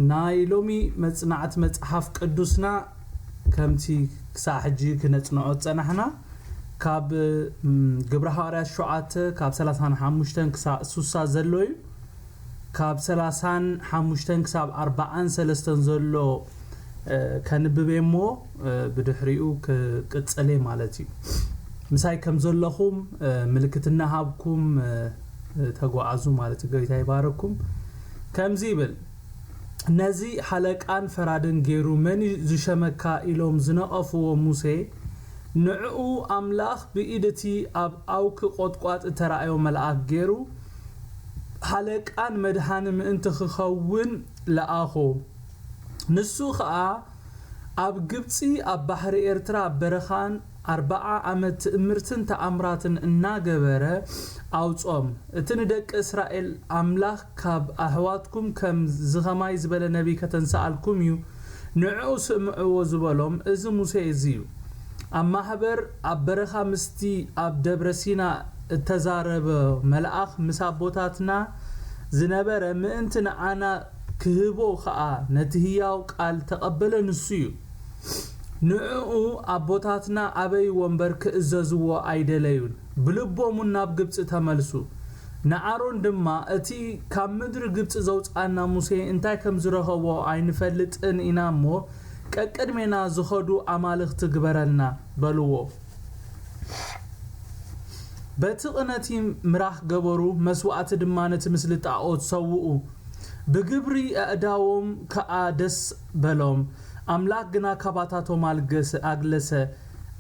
ናይ ሎሚ መጽናዕቲ መጽሓፍ ቅዱስና ከምቲ ክሳዕ ሕጂ ክነጽንዖ ዝጸናሕና ካብ፣ እም፣ ግብረ ሃዋርያት ሸውዓተ ካብ ሰላሳን ሓሙሽተን ክሳዕ ስሳ ዘሎ እዩ። ካብ ሰላሳን ሓሙሽተን ክሳብ ኣርባዓን ሰለስተን ዘሎ፣ እ፣ ከንብብ እየ እሞ፣ እ፣ ብድሕሪኡ ክቅጽል እየ ማለት እዩ። ምሳይ ከም ዘለኹም፣ እ፣ ምልክት እናሃብኩም፣ እ፣ እ፣ ተጓዓዙ ማለት እዩ። ጎይታ ይባረኩም። ከምዚ ይብል፣ ነዚ ሓለቃን ፈራድን ገይሩ መን እዩ ዝሸመካ ኢሎም ዝነቐፍዎ ሙሴ፣ ንዕኡ ኣምላኽ ብኢድ እቲ ኣብ ኣውኪ ቆጥቋጥ እተራእዮ መልኣክ ገይሩ ሓለቃን መድሃኒ ምእንቲ ክኸውን ለኣኾ። ንሱ ኸኣ ኣብ ግብጺ ኣብ ባሕሪ ኤርትራ ኣብ በረኻን ኣርብዓ ዓመት ትእምርትን ተኣምራትን እናገበረ ኣውጾም። እቲ ንደቂ እስራኤል ኣምላኽ ካብ ኣሕዋትኩም ከም ዝኸማይ ዝበለ ነቢይ ከተንስኣልኩም እዩ፣ ንዕኡ ስምዕዎ ዝበሎም እዚ ሙሴ እዚ እዩ። ኣብ ማሕበር ኣብ በረኻ ምስቲ ኣብ ደብረ ሲና እተዛረበ መልኣኽ ምስ ኣቦታትና ዝነበረ ምእንቲ ንዓና ክህቦ ኸኣ ነቲ ህያው ቃል ተቐበለ ንሱ እዩ። ንዕኡ ኣቦታትና ኣበይዎ እምበር ክእዘዝዎ ኣይደለዩን። ብልቦም እውን ናብ ግብጺ ተመልሱ። ንኣሮን ድማ፣ እቲ ካብ ምድሪ ግብጺ ዘውጽኣና ሙሴ እንታይ ከም ዝረኸቦ ኣይንፈልጥን ኢና እሞ፣ ቀቅድሜና ዝኸዱ ኣማልኽቲ ግበረልና በልዎ። በቲ ቅነቲ ምራኽ ገበሩ፣ መስዋእቲ ድማ ነቲ ምስሊ ጣዖት ሰውኡ። ብግብሪ ኣእዳዎም ከኣ ደስ በሎም። ኣምላኽ ግና ካባታቶም ኣልገሰ-፣ ኣግለሰ።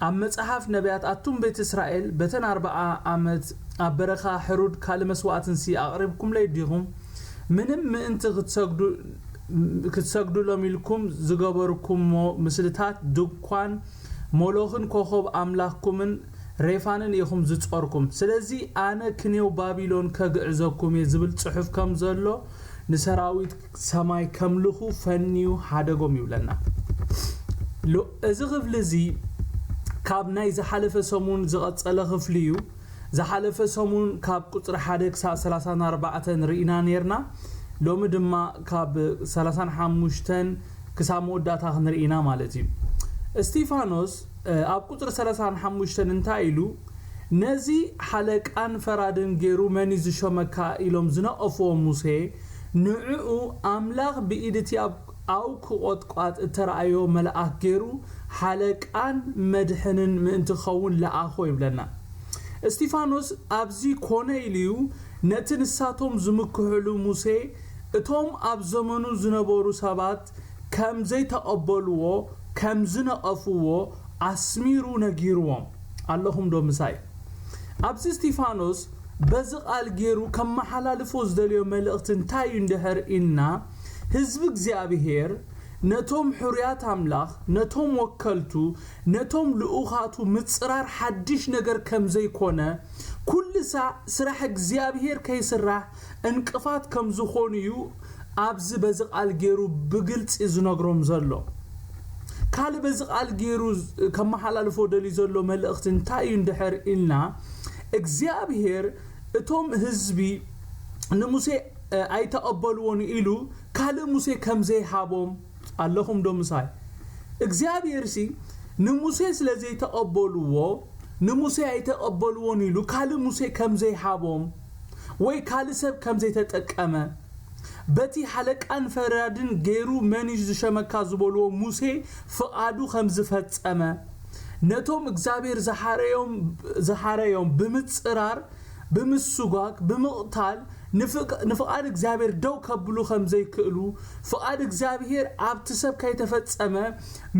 ኣብ መጽሓፍ ነቢያት፣ ኣቱም ቤት እስራኤል፣ በተን ኣርብዓ ዓመት ኣብ በረኻ ሕሩድ ካልእ መስዋእትንሲ ኣቕሪብኩምለይ ዲኹም? ምንም ምእንቲ ክትሰግዱ-፣ ክትሰግዱሎም ኢልኩም ዝገበርኩሞ ምስልታት ድኳን ሞሎኽን ኮኸብ ኣምላኽኩምን ሬፋንን ኢኹም ዝጾርኩም። ስለዚ ኣነ ክንየው ባቢሎን ከግዕዘኩም እየ ዝብል ጽሑፍ ከም ዘሎ ንሰራዊት ሰማይ ከምልኹ ፈንዩ ሓደጎም ይብለና። ሎ-፣ እዚ ክፍሊ እዚ ካብ ናይ ዝሓለፈ ሰሙን ዝቐጸለ ክፍሊ እዩ። ዝሓለፈ ሰሙን ካብ ቁጽሪ ሓደ ክሳብ ሰላሳን ኣርባዕተን ርኢና ኔርና። ሎሚ ድማ ካብ ሰላሳን ሓሙሽተን ክሳብ መወዳእታ ክንርኢ ኢና ማለት እዩ። እስቲፋኖስ፣ እ፣ ኣብ ቁጽሪ ሰላሳን ሓሙሽተን እንታይ ኢሉ? ነዚ ሓለቃን ፈራድን ገይሩ መን እዩ ዝሾመካ? ኢሎም ዝነቐፍዎ ሙሴ፣ ንዕኡ ኣምላኽ ብኢድ እቲ ኣብ ኣውኪ ቆጥቋጥ እተራእዮ መልኣኽ ገይሩ ሓለቃን መድሕንን ምእንቲ ክኸውን ለኣኾ ይብለና። እስቲፋኖስ ኣብዚ ኮነ ኢሉ እዩ ነቲ ንሳቶም ዝምክሕሉ ሙሴ፣ እቶም ኣብ ዘመኑ ዝነበሩ ሰባት ከም ዘይተቐበልዎ፣ ከም ዝነቐፍዎ ኣስሚሩ ነጊርዎም። ኣለኹም ዶ ምሳይ? ኣብዚ እስቲፋኖስ በዚ ቃል ገይሩ ከመሓላልፎ ዝደልዮ መልእኽቲ እንታይ እዩ እንድሕር ኢልና፣ ህዝቢ እግዚኣብሄር ነቶም ሕሩያት ኣምላኽ፣ ነቶም ወከልቱ፣ ነቶም ልኡኻቱ ምጽራር ሓድሽ ነገር ከም ዘይኮነ፣ ኩሉ ሳዕ ስራሕ እግዚኣብሄር ከይስራሕ እንቅፋት ከም ዝኾኑ እዩ ኣብዚ በዚ ቃል ገይሩ ብግልጺ ዝነግሮም ዘሎ። ካልእ በዚ ቃል ገይሩ ከመሓላልፎ ደልዩ ዘሎ መልእኽቲ እንታይ እዩ እንድሕር ኢልና፣ እግዚኣብሄር እቶም ህዝቢ ንሙሴ፣ እ፣ ኣይተቐበልዎን ኢሉ ካልእ ሙሴ ከም ዘይሃቦም፣ ኣለኹም ዶ ምሳይ? እግዚኣብሄርሲ ንሙሴ ስለ ዘይተቐበልዎ፣ ንሙሴ ኣይተቐበልዎን ኢሉ ካልእ ሙሴ ከም ዘይሃቦም ወይ ካልእ ሰብ ከም ዘይተጠቀመ፣ በቲ ሓለቃን ፈራድን ገይሩ መን እዩ ዝሸመካ ዝበልዎ ሙሴ ፍቓዱ ከም ዝፈጸመ፣ ነቶም እግዚኣብሔር ዝሓረዮም፣ ዝሓረዮም ብምጽራር፣ ብምስጓግ፣ ብምቕታል፣ ንፍቅ-፣ ንፍቓድ እግዚኣብሔር ደው ከብሉ ከም ዘይክእሉ፣ ፍቓድ እግዚኣብሔር ኣብቲ ሰብ ከይተፈጸመ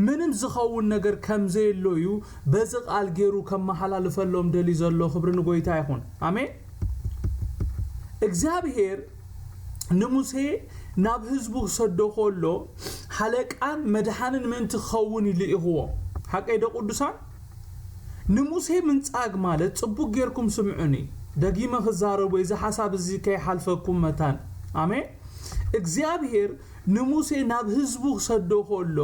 ምንም ዝኸውን ነገር ከም ዘየሎ እዩ በዚ ቃል ገይሩ ከመሓላልፈሎም ደልዩ ዘሎ። ክብሪ ንጎይታ ይኹን። ኣሜን። እግዚኣብሔር ንሙሴ ናብ ህዝቡ ክሰዶ ከሎ፣ ሓለቃን መድሓንን ምእንቲ ክኸውን እዩ ልኢኽዎ። ሓቀይ ዶ ቅዱሳን? ንሙሴ ምንጻግ ማለት፣ ጽቡቕ ጌርኩም ስምዑኒ፣ ደጊመ ክዛረቦ፣ እዚ ሓሳብ እዚ ከይሓልፈኩም መታን። ኣሜን። እግዚኣብሔር ንሙሴ ናብ ህዝቡ ክሰዶ ከሎ፣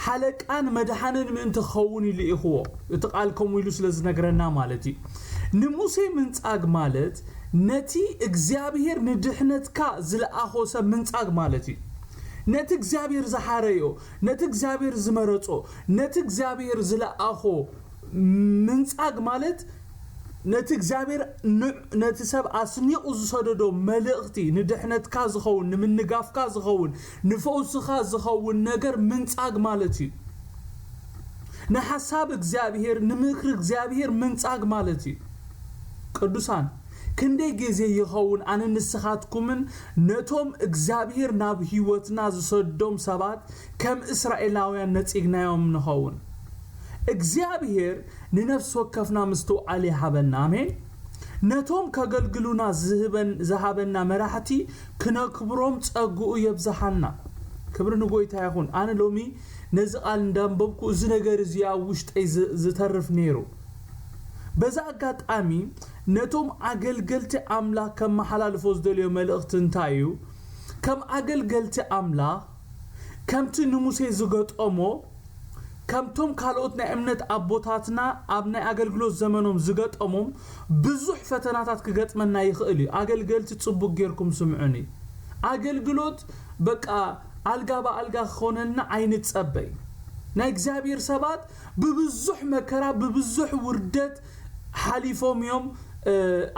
ሓለቃን መድሓንን ምእንቲ ክኸውን እዩ ልኢኽዎ። እቲ ቃል ከምኡ ኢሉ ስለ ዝነግረና ማለት እዩ። ንሙሴ ምንጻግ ማለት፣ ነቲ እግዚኣብሔር ንድሕነትካ ዝለኣኾ ሰብ ምንጻግ ማለት እዩ። ነቲ እግዚኣብሔር ዝሓረዮ፣ ነቲ እግዚኣብሔር ዝመረጾ፣ ነቲ እግዚኣብሔር ዝለኣኾ ምንጻግ ማለት ነቲ እግዚኣብሔር ን- ነቲ ሰብ ኣስኒቑ ዝሰደዶ መልእኽቲ፣ ንድሕነትካ ዝኸውን፣ ንምንጋፍካ ዝኸውን፣ ንፈውስኻ ዝኸውን ነገር ምንጻግ ማለት እዩ። ንሓሳብ እግዚኣብሔር፣ ንምክሪ እግዚኣብሔር ምንጻግ ማለት እዩ። ቅዱሳን፣ ክንደይ ግዜ ይኸውን ኣነ ንስኻትኩምን ነቶም እግዚኣብሔር ናብ ህይወትና ዝሰዶም ሰባት ከም እስራኤላውያን ነጺግናዮም ንኸውን? እግዚኣብሔር ንነፍሲ ወከፍና ምስትውዓል ይሃበና። ኣሜን። ነቶም ከገልግሉና ዝህበን- ዝሃበና መራሕቲ ክነክብሮም ጸግኡ የብዝሓልና። ክብሪ ንጎይታ ይኹን። ኣነ ሎሚ ነዚ ቃል እንዳንበብኩ እዚ ነገር እዚ ኣብ ውሽጠይ ዝ- ዝተርፍ ነይሩ። በዚ ኣጋጣሚ ነቶም ኣገልገልቲ ኣምላኽ ከመሓላልፎ ዝደልዮ መልእኽቲ እንታይ እዩ? ከም ኣገልገልቲ ኣምላኽ ከምቲ ንሙሴ ዝገጠሞ፣ ከምቶም ካልኦት ናይ እምነት ኣቦታትና ኣብ ናይ ኣገልግሎት ዘመኖም ዝገጠሞም ብዙሕ ፈተናታት ክገጥመና ይኽእል እዩ። ኣገልገልቲ ጽቡቅ ጌርኩም ስምዑኒ። ኣገልግሎት በቃ ኣልጋ ብኣልጋ ክኾነልና ኣይንጸበይ። ናይ እግዚኣብሔር ሰባት ብብዙሕ መከራ ብብዙሕ ውርደት ሓሊፎም እዮም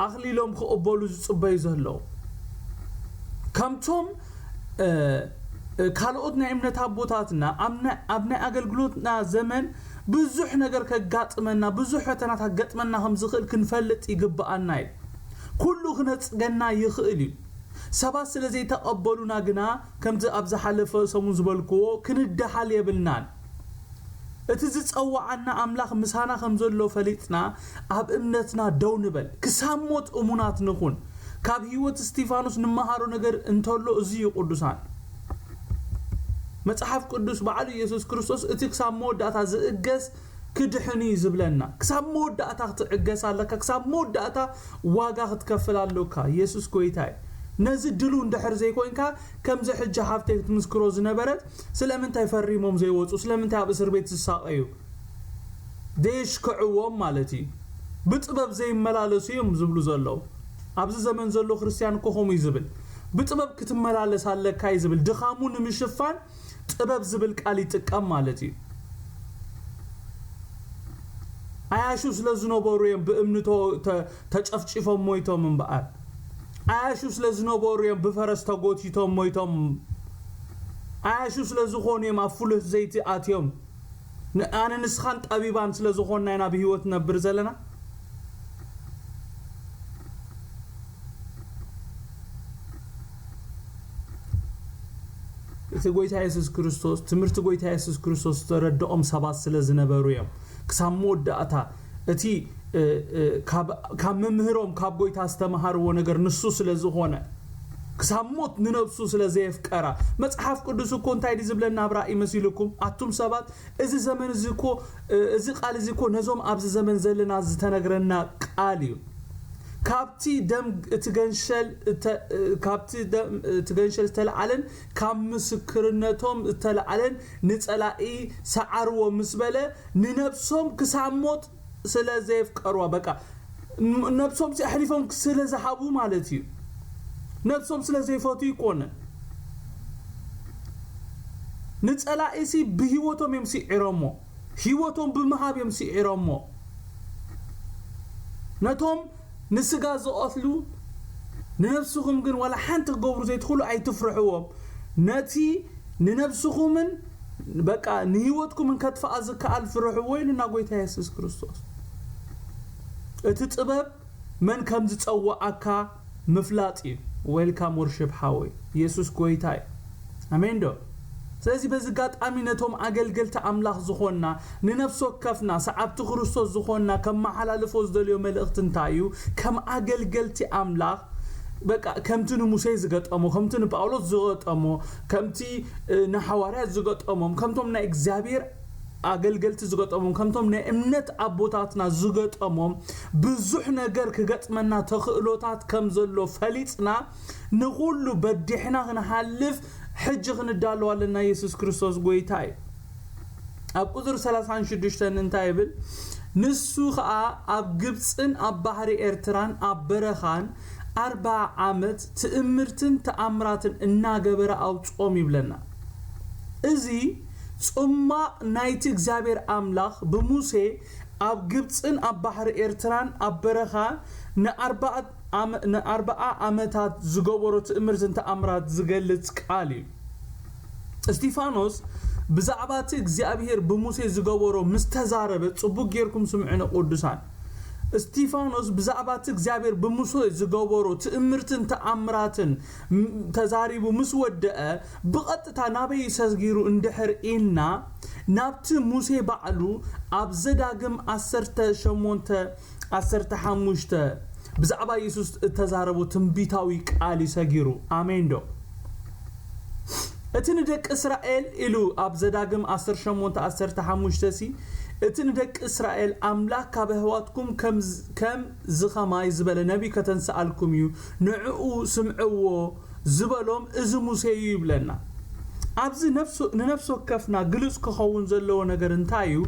ኣኽሊሎም ክቕበሉ ዝጽበዩ ዘለዉ። ከምቶም ካልኦት ናይ እምነት ኣቦታትና ኣብ ናይ ኣገልግሎትና ዘመን ብዙሕ ነገር ከጋጥመና ብዙሕ ፈተናታት ገጥመና ከም ዝኽእል ክንፈልጥ ይግብኣና እዩ። ኩሉ ክነጽገና ይኽእል እዩ። ሰባት ስለ ዘይተቐበሉና ግና ከምዚ ኣብ ዝሓለፈ ሰሙን ዝበልክዎ ክንደሃል የብልናን። እቲ ዝጸዋዓና ኣምላኽ ምሳና ከም ዘሎ ፈሊጥና ኣብ እምነትና ደው ንበል። ክሳብ ሞት እሙናት ንኹን። ካብ ህይወት እስቲፋኖስ ንመሃሮ ነገር እንተሎ እዚ እዩ ቅዱሳን። መጽሓፍ ቅዱስ ባዕሉ ኢየሱስ ክርስቶስ እቲ ክሳብ መወዳእታ ዝእገስ ክድሕን እዩ ዝብለና። ክሳብ መወዳእታ ክትዕገስ ኣለካ። ክሳብ መወዳእታ ዋጋ ክትከፍል ኣለካ። ኢየሱስ ጎይታ እዩ። ነዚ ድሉ እንድሕር ዘይኮንካ ከምዚ ሕጂ ሓፍተይ ክትምስክሮ ዝነበረት ስለምንታይ ፈሪሞም ዘይወፁ ስለምንታይ ኣብ እስር ቤት ዝሳቐዩ ደየሽክዕዎም ማለት እዩ። ብጥበብ ዘይመላለሱ እዮም ዝብሉ ዘለዉ። ኣብዚ ዘመን ዘሎ ክርስትያን እኮ ከምኡ እዩ ዝብል። ብጥበብ ክትመላለስ ኣለካ እዩ ዝብል። ድኻሙ ንምሽፋን ጥበብ ዝብል ቃል ይጥቀም ማለት እዩ። ኣያሹ ስለ ዝነበሩ እዮም ብእምኒ ተጨፍጭፎም ሞይቶም እምበኣር። ኣያሹ ስለ ዝነበሩ እዮም ብፈረስ ተጎቲቶም ሞይቶም። ኣያሹ ስለ ዝኾኑ እዮም ኣብ ፍሉህ ዘይቲ ኣትዮም። ኣነ ንስኻን ጠቢባን ስለ ዝኾንና ኢና ብህይወት ነብር ዘለና። እቲ ጎይታ የሱስ ክርስቶስ ትምህርቲ ጎይታ የሱስ ክርስቶስ ዝተረድኦም ሰባት ስለ ዝነበሩ እዮም። ክሳብ መወዳእታ እቲ ካብ መምህሮም ካብ ጎይታ ዝተምሃርዎ ነገር ንሱ ስለ ዝኾነ ክሳብ ሞት ንነብሱ ስለ ዘየፍቀራ። መጽሓፍ ቅዱስ እኮ እንታይ ድዩ ዝብለና ኣብ ራእይ መሲልኩም ኣቱም ሰባት? እዚ ዘመን እዚ እኮ እዚ ቃል እዚ እኮ ነዞም ኣብዚ ዘመን ዘለና ዝተነግረና ቃል እዩ። ካብቲ ደም እቲ ገንሸል እተ- ካብቲ ደም እቲ ገንሸል ዝተለዓለን ካብ ምስክርነቶም ዝተለዓለን ንጸላኢ ሰዓርዎ ምስ በለ ንነብሶም ክሳብ ሞት ስለ ዘየፍቀርዋ በቃ ን- ነብሶም ሲ ኣሕሊፎም ስለ ዝሃቡ ማለት እዩ። ነብሶም ስለ ዘይፈትዩ ይኮነ ንጸላኢ ሲ ብህይወቶም እዮም ስዒሮሞ። ህይወቶም ብምሃብ እዮም ስዒሮሞ። ነቶም ንስጋ ዝቐትሉ ንነብስኹም ግን ዋላ ሓንቲ ክገብሩ ዘይትኽእሉ ኣይትፍርሕዎም። ነቲ ንነብስኹምን በቃ ንህይወትኩምን ከጥፍኣ ዝከኣል ፍርሕዎ ኢሉና ጎይታ የሱስ ክርስቶስ። እቲ ጥበብ መን ከም ዝጸዋዓካ ምፍላጥ እዩ። ዌልካም ወርሽፕ ሓወይ፣ የሱስ ጎይታ እዩ። ኣሜን ዶ? ስለዚ በዚ ኣጋጣሚ ነቶም ኣገልገልቲ ኣምላኽ ዝኾንና ንነፍሲ ወከፍና ሰዓብቲ ክርስቶስ ዝኾንና ከመሓላልፎ ዝደልዮ መልእኽቲ እንታይ እዩ? ከም ኣገልገልቲ ኣምላኽ በቃ ከምቲ ንሙሴ ዝገጠሞ ከምቲ ንጳውሎስ ዝገጠሞ ከምቲ ንሓዋርያት ዝገጠሞም ከምቶም ናይ እግዚኣብሔር ኣገልገልቲ ዝገጠሞም ከምቶም ናይ እምነት ኣቦታትና ዝገጠሞም ብዙሕ ነገር ክገጥመና ተኽእሎታት ከም ዘሎ ፈሊጥና ንኹሉ በዲሕና ክንሓልፍ ሕጂ ክንዳለዋ ኣለና። የሱስ ክርስቶስ ጎይታ እዩ። ኣብ ቁፅሪ ሰላሳን ሽዱሽተን እንታይ ይብል? ንሱ ኸዓ ኣብ ግብፅን ኣብ ባሕሪ ኤርትራን ኣብ በረኻን ኣርብዓ ዓመት ትእምርትን ተኣምራትን እናገበረ ኣውፅኦም ይብለና። እዚ ጽማቕ ናይቲ እግዚኣብሔር ኣምላኽ ብሙሴ ኣብ ግብጽን ኣብ ባሕሪ ኤርትራን ኣብ በረኻ ንኣርባኣ ኣመ-፣ ንኣርባኣ ዓመታት ዝገበሮ ትእምርትን ተኣምራት ዝገልጽ ቃል እዩ። እስቲፋኖስ ብዛዕባ እቲ እግዚኣብሔር ብሙሴ ዝገበሮ ምስ ተዛረበ፣ ጽቡቕ ጌርኩም ስምዑኒ ቅዱሳን። እስቲፋኖስ ብዛዕባ እቲ እግዚኣብሔር ብሙሴ ዝገበሮ ትእምርትን ተኣምራትን ም-፣ ተዛሪቡ ምስ ወደአ፣ ብቐጥታ ናበይ ሰጊሩ እንድሕር ኢልና፣ ናብቲ ሙሴ ባዕሉ ኣብ ዘዳግም ዓሰርተ ሸሞንተ ዓሰርተ ሓሙሽተ ብዛዕባ የሱስ እተዛረቦ ትንቢታዊ ቃል እዩ ሰጊሩ። ኣሜን ዶ? እቲ ንደቂ እስራኤል ኢሉ ኣብ ዘዳግም ዓሰርተ ሸሞንተ ዓሰርተ ሓሙሽተ ሲ፣ እቲ ንደቂ እስራኤል ኣምላኽ ካብ ኣሕዋትኩም ከም ዝ-፣ ከም ዝኸማይ ዝበለ ነቢይ ከተንስኣልኩም እዩ፣ ንዕኡ ስምዕዎ ዝበሎም እዚ ሙሴ እዩ ይብለና። ኣብዚ ነፍሱ-፣ ንነፍሲ ወከፍና ግልጽ ክኸውን ዘለዎ ነገር እንታይ እዩ?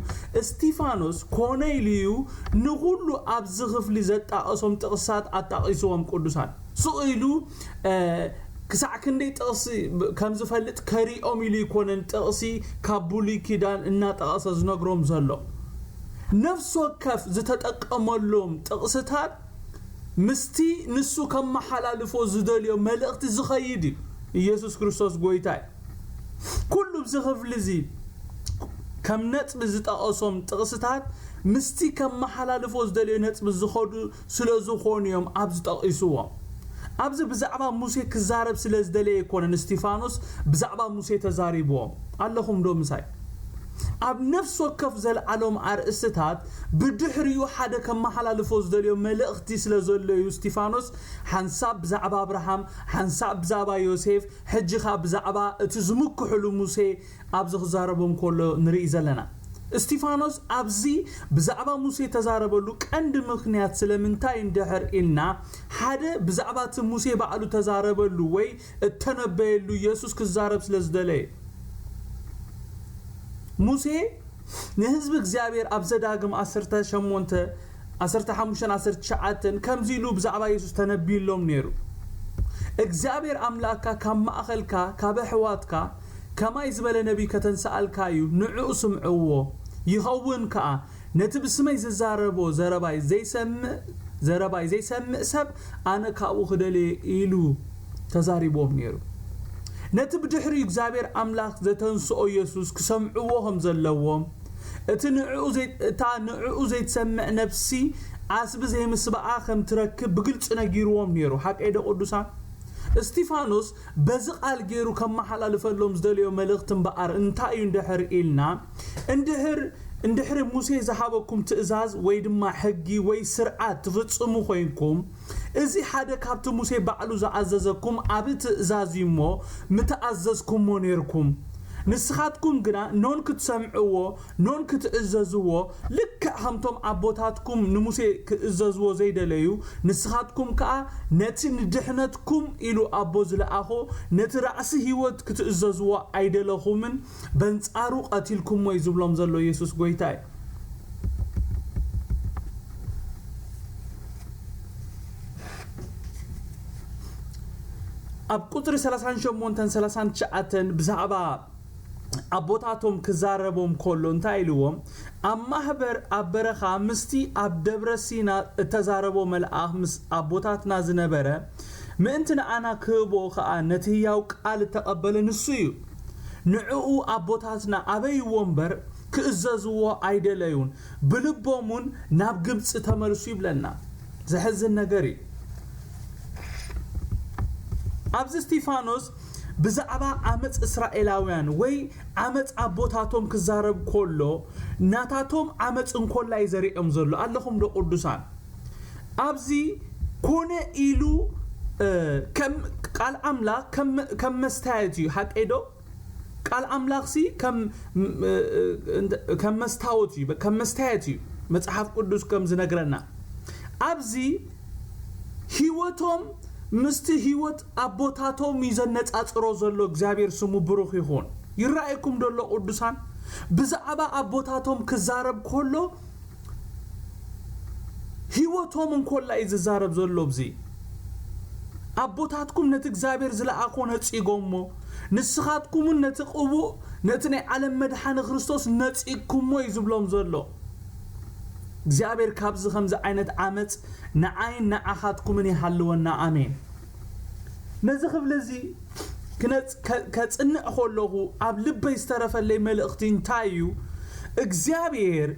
እስቲፋኖስ ኮነ ኢሉ እዩ ንኹሉ ኣብዚ ክፍሊ ዘጣቐሶም ጥቕስታት ኣጣቒስዎም ቅዱሳን። ስቕ ኢሉ፣ እ፣ ክሳዕ ክንደይ ጥቕሲ ብ-፣ ከም ዝፈልጥ ከሪኦም ኢሉ ይኮነን ጥቕሲ ካብ ብሉይ ኪዳን እናጠቐሰ ዝነግሮም ዘሎ። ነፍሲ ወከፍ ዝተጠቀመሎም ጥቕስታት ምስቲ ንሱ ከመሓላልፎ ዝደልዮ መልእኽቲ ዝኸይድ እዩ። ኢየሱስ ክርስቶስ ጎይታ እዩ። ኩሉ ኣብዚ ክፍሊ እዚ ከም ነጥቢ ዝጠቐሶም ጥቕስታት ምስቲ ከመሓላልፎ ዝደልዮ ነጥቢ ዝኸዱ ስለ ዝኾኑ እዮም ኣብዚ ጠቒስዎም። ኣብዚ ብዛዕባ ሙሴ ክዛረብ ስለ ዝደለየ ኣይኮነን እስቲፋኖስ ብዛዕባ ሙሴ ተዛሪብዎም። ኣለኹም ዶ ምሳይ? ኣብ ነፍሲ ወከፍ ዘልዓሎም ኣርእስትታት ብድሕሪኡ ሓደ ከመሓላልፎ ዝደልዮ መልእኽቲ ስለ ዘሎ እዩ እስቲፋኖስ ሓንሳብ ብዛዕባ ኣብርሃም፣ ሓንሳብ ብዛዕባ ዮሴፍ፣ ሕጂ ኸኣ ብዛዕባ እቲ ዝምክሕሉ ሙሴ ኣብዚ ክዛረቦም ከሎ ንርኢ ዘለና። እስቲፋኖስ ኣብዚ ብዛዕባ ሙሴ ተዛረበሉ ቀንዲ ምኽንያት ስለምንታይ እንድሕር ኢልና፣ ሓደ ብዛዕባ እቲ ሙሴ ባዕሉ ተዛረበሉ ወይ እተነበየሉ የሱስ ክዛረብ ስለ ዝደለየ። ሙሴ ንህዝቢ እግዚኣብሔር ኣብ ዘዳግም ዓሰርተ ሸሞንተ፣ ዓሰርተ ሓሙሽተን ዓሰርተ ትሽዓተን ከምዚ ኢሉ ብዛዕባ የሱስ ተነቢዩሎም ነይሩ። እግዚኣብሔር ኣምላኽካ ካብ ማእኸልካ፣ ካብ ኣሕዋትካ፣ ከማይ ዝበለ ነቢይ ከተንስኣልካ እዩ፣ ንዕኡ ስምዕዎ። ይኸውን ከኣ፣ ነቲ ብስመይ ዝዛረቦ ዘረባይ ዘይሰምዕ፣ ዘረባይ ዘይሰምዕ ሰብ ኣነ ካብኡ ክደልየ ኢሉ ተዛሪብዎም ነይሩ። ነቲ ብድሕሪኡ እግዚኣብሔር ኣምላኽ ዘተንስኦ የሱስ ክሰምዕዎ ከም ዘለዎም፣ እቲ ንዕኡ ዘይ-፣ እታ ንዕኡ ዘይትሰምዕ ነፍሲ ዓስቢ ዘይምስባኣ ከም ትረክብ ብግልጺ ነጊርዎም ነይሩ። ሓቀይ ዶ ቅዱሳን? እስቲፋኖስ በዚ ቃል ገይሩ ከመሓላልፈሎም ዝደለዮ መልእኽቲ እምበኣር እንታይ እዩ እንድሕር ኢልና፣ እንድሕር፣ እንድሕሪ ሙሴ ዝሃበኩም ትእዛዝ ወይ ድማ ሕጊ ወይ ስርዓት ትፍጽሙ ኮይንኩም፣ እዚ ሓደ ካብቲ ሙሴ ባዕሉ ዝኣዘዘኩም ዓቢ ትእዛዝ እዩ እሞ፣ ምተኣዘዝኩሞ ኔርኩም። ንስኻትኩም ግና ኖን ክትሰምዕዎ፣ ኖን ክትእዘዝዎ፣ ልክዕ ከምቶም ኣቦታትኩም ንሙሴ ክእዘዝዎ ዘይደለዩ፣ ንስኻትኩም ከኣ ነቲ ንድሕነትኩም ኢሉ ኣቦ ዝለኣኾ፣ ነቲ ራእሲ ህይወት ክትእዘዝዎ ኣይደለኹምን፣ በንጻሩ ቀቲልኩሞ እዩ ዝብሎም ዘሎ የሱስ ጎይታ እዩ። ኣብ ቁጽሪ ሰላሳን ሸሞንተን ሰላሳን ትሽዓተን ብዛዕባ ኣቦታቶም ክዛረቦም ከሎ እንታይ ኢልዎም? ኣብ ማህበር ኣብ በረኻ ምስቲ ኣብ ደብረ ሲና እተዛረቦ መልኣኽ ምስ ኣቦታትና ዝነበረ፣ ምእንቲ ንኣና ክህቦ ኸኣ ነቲ ህያው ቃል እተቐበለ ንሱ እዩ። ንዕኡ ኣቦታትና ኣበይዎ እምበር ክእዘዝዎ ኣይደለዩን፣ ብልቦም እውን ናብ ግብጺ ተመልሱ ይብለና። ዘሕዝን ነገር እዩ። ኣብዚ እስቲፋኖስ ብዛዕባ ዓመፅ እስራኤላውያን ወይ ዓመፅ ኣቦታቶም ክዛረብ ከሎ፣ ናታቶም ዓመፅ እንኮላ እዩ ዘሪኦም ዘሎ። ኣለኹም ዶ ቅዱሳን? ኣብዚ ኮነ ኢሉ፣ እ፣ ከም ቃል ኣምላኽ ከም፣ ከም መስተያየት እዩ። ሓቀይ ዶ? ቃል ኣምላኽሲ ከም፣ እ፣ እ፣ እንተ-፣ ከም መስታወት እዩ፣ ከም መስተያየት እዩ። መጽሓፍ ቅዱስ ከም ዝነግረና፣ ኣብዚ ህይወቶም ምስቲ ህይወት ኣቦታቶም እዩ ዘነጻጽሮ ዘሎ። እግዚኣብሔር ስሙ ብሩኽ ይኹን። ይረኣየኩም ደሎ ቅዱሳን? ብዛዕባ ኣቦታቶም ክዛረብ ከሎ፣ ህይወቶም እንኮላ እዩ ዝዛረብ ዘሎ። ኣብዚ ኣቦታትኩም ነቲ እግዚኣብሔር ዝለኣኾ ነጺጎሞ፣ ንስኻትኩምን ነቲ ቅቡእ፣ ነቲ ናይ ዓለም መድሓኒ ክርስቶስ ነጺግኩሞ እዩ ዝብሎም ዘሎ። እግዚኣብሔር ካብዚ ከምዚ ዓይነት ዓመፅ ንዓይን ንዓኻትኩምን ይሃልወና። ኣሜን። ነዚ ክፍሊ እዚ ክነጽ-፣ ከ-፣ ከጽንዕ ከለኹ ኣብ ልበይ ዝተረፈለይ መልእኽቲ እንታይ እዩ? እግዚኣብሔር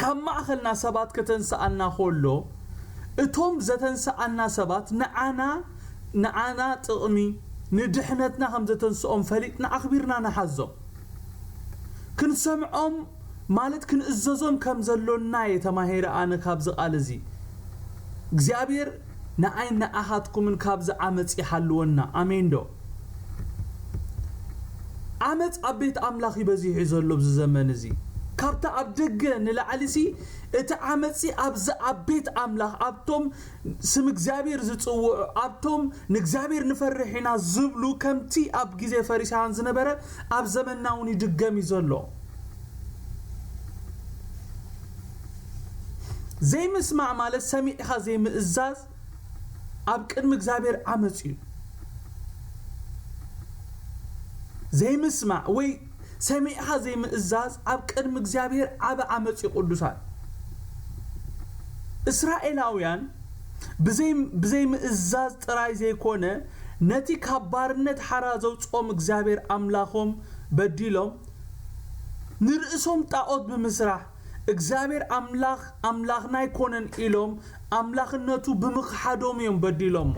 ካብ ማእኸልና ሰባት ከተንስኣልና ከሎ፣ እቶም ዘተንስኣልና ሰባት ንዓና፣ ንዓና ጥቕሚ፣ ንድሕነትና ከም ዘተንስኦም ፈሊጥና ኣኽቢርና ንሓዞም። ክንሰምዖም ማለት ክንእዘዞም ከም ዘሎና እየ ተማሂረ ኣነ ካብዚ ቃል እዚ። እግዚኣብሔር ንዓይን ንኣኻትኩምን ካብዚ ዓመፅ ይሓልወና። ኣሜን ዶ? ዓመፅ ኣብ ቤት ኣምላኽ እዩ በዚሑ ዘሎ ኣብዚ ዘመን እዚ። ካብታ ኣብ ደገ ንላዕሊ ሲ እቲ ዓመፂ ኣብዚ ኣብ ቤት ኣምላኽ ኣብቶም ስም እግዚኣብሔር ዝጽውዑ ኣብቶም ንእግዚኣብሔር ንፈርሕ ኢና ዝብሉ ከምቲ ኣብ ግዜ ፈሪሳውያን ዝነበረ ኣብ ዘመንና እውን ይድገም እዩ ዘሎ። ዘይምስማዕ ማለት ሰሚዕኻ ዘይምእዛዝ ኣብ ቅድሚ እግዚኣብሔር ዓመፅ እዩ። ዘይምስማዕ ወይ ሰሚዕኻ ዘይምእዛዝ ኣብ ቅድሚ እግዚኣብሔር ዓቢ ዓመፅ እዩ። ቅዱሳን እስራኤላውያን ብዘይ-፣ ብዘይምእዛዝ ጥራይ ዘይኮነ፣ ነቲ ካብ ባርነት ሓራ ዘውፅኦም እግዚኣብሔር ኣምላኾም በዲሎም፣ ንርእሶም ጣዖት ብምስራሕ፣ እግዚኣብሔር ኣምላኽ ኣምላኽና ኣይኮነን ኢሎም ኣምላኽነቱ ብምኽሓዶም እዮም በዲሎሞ።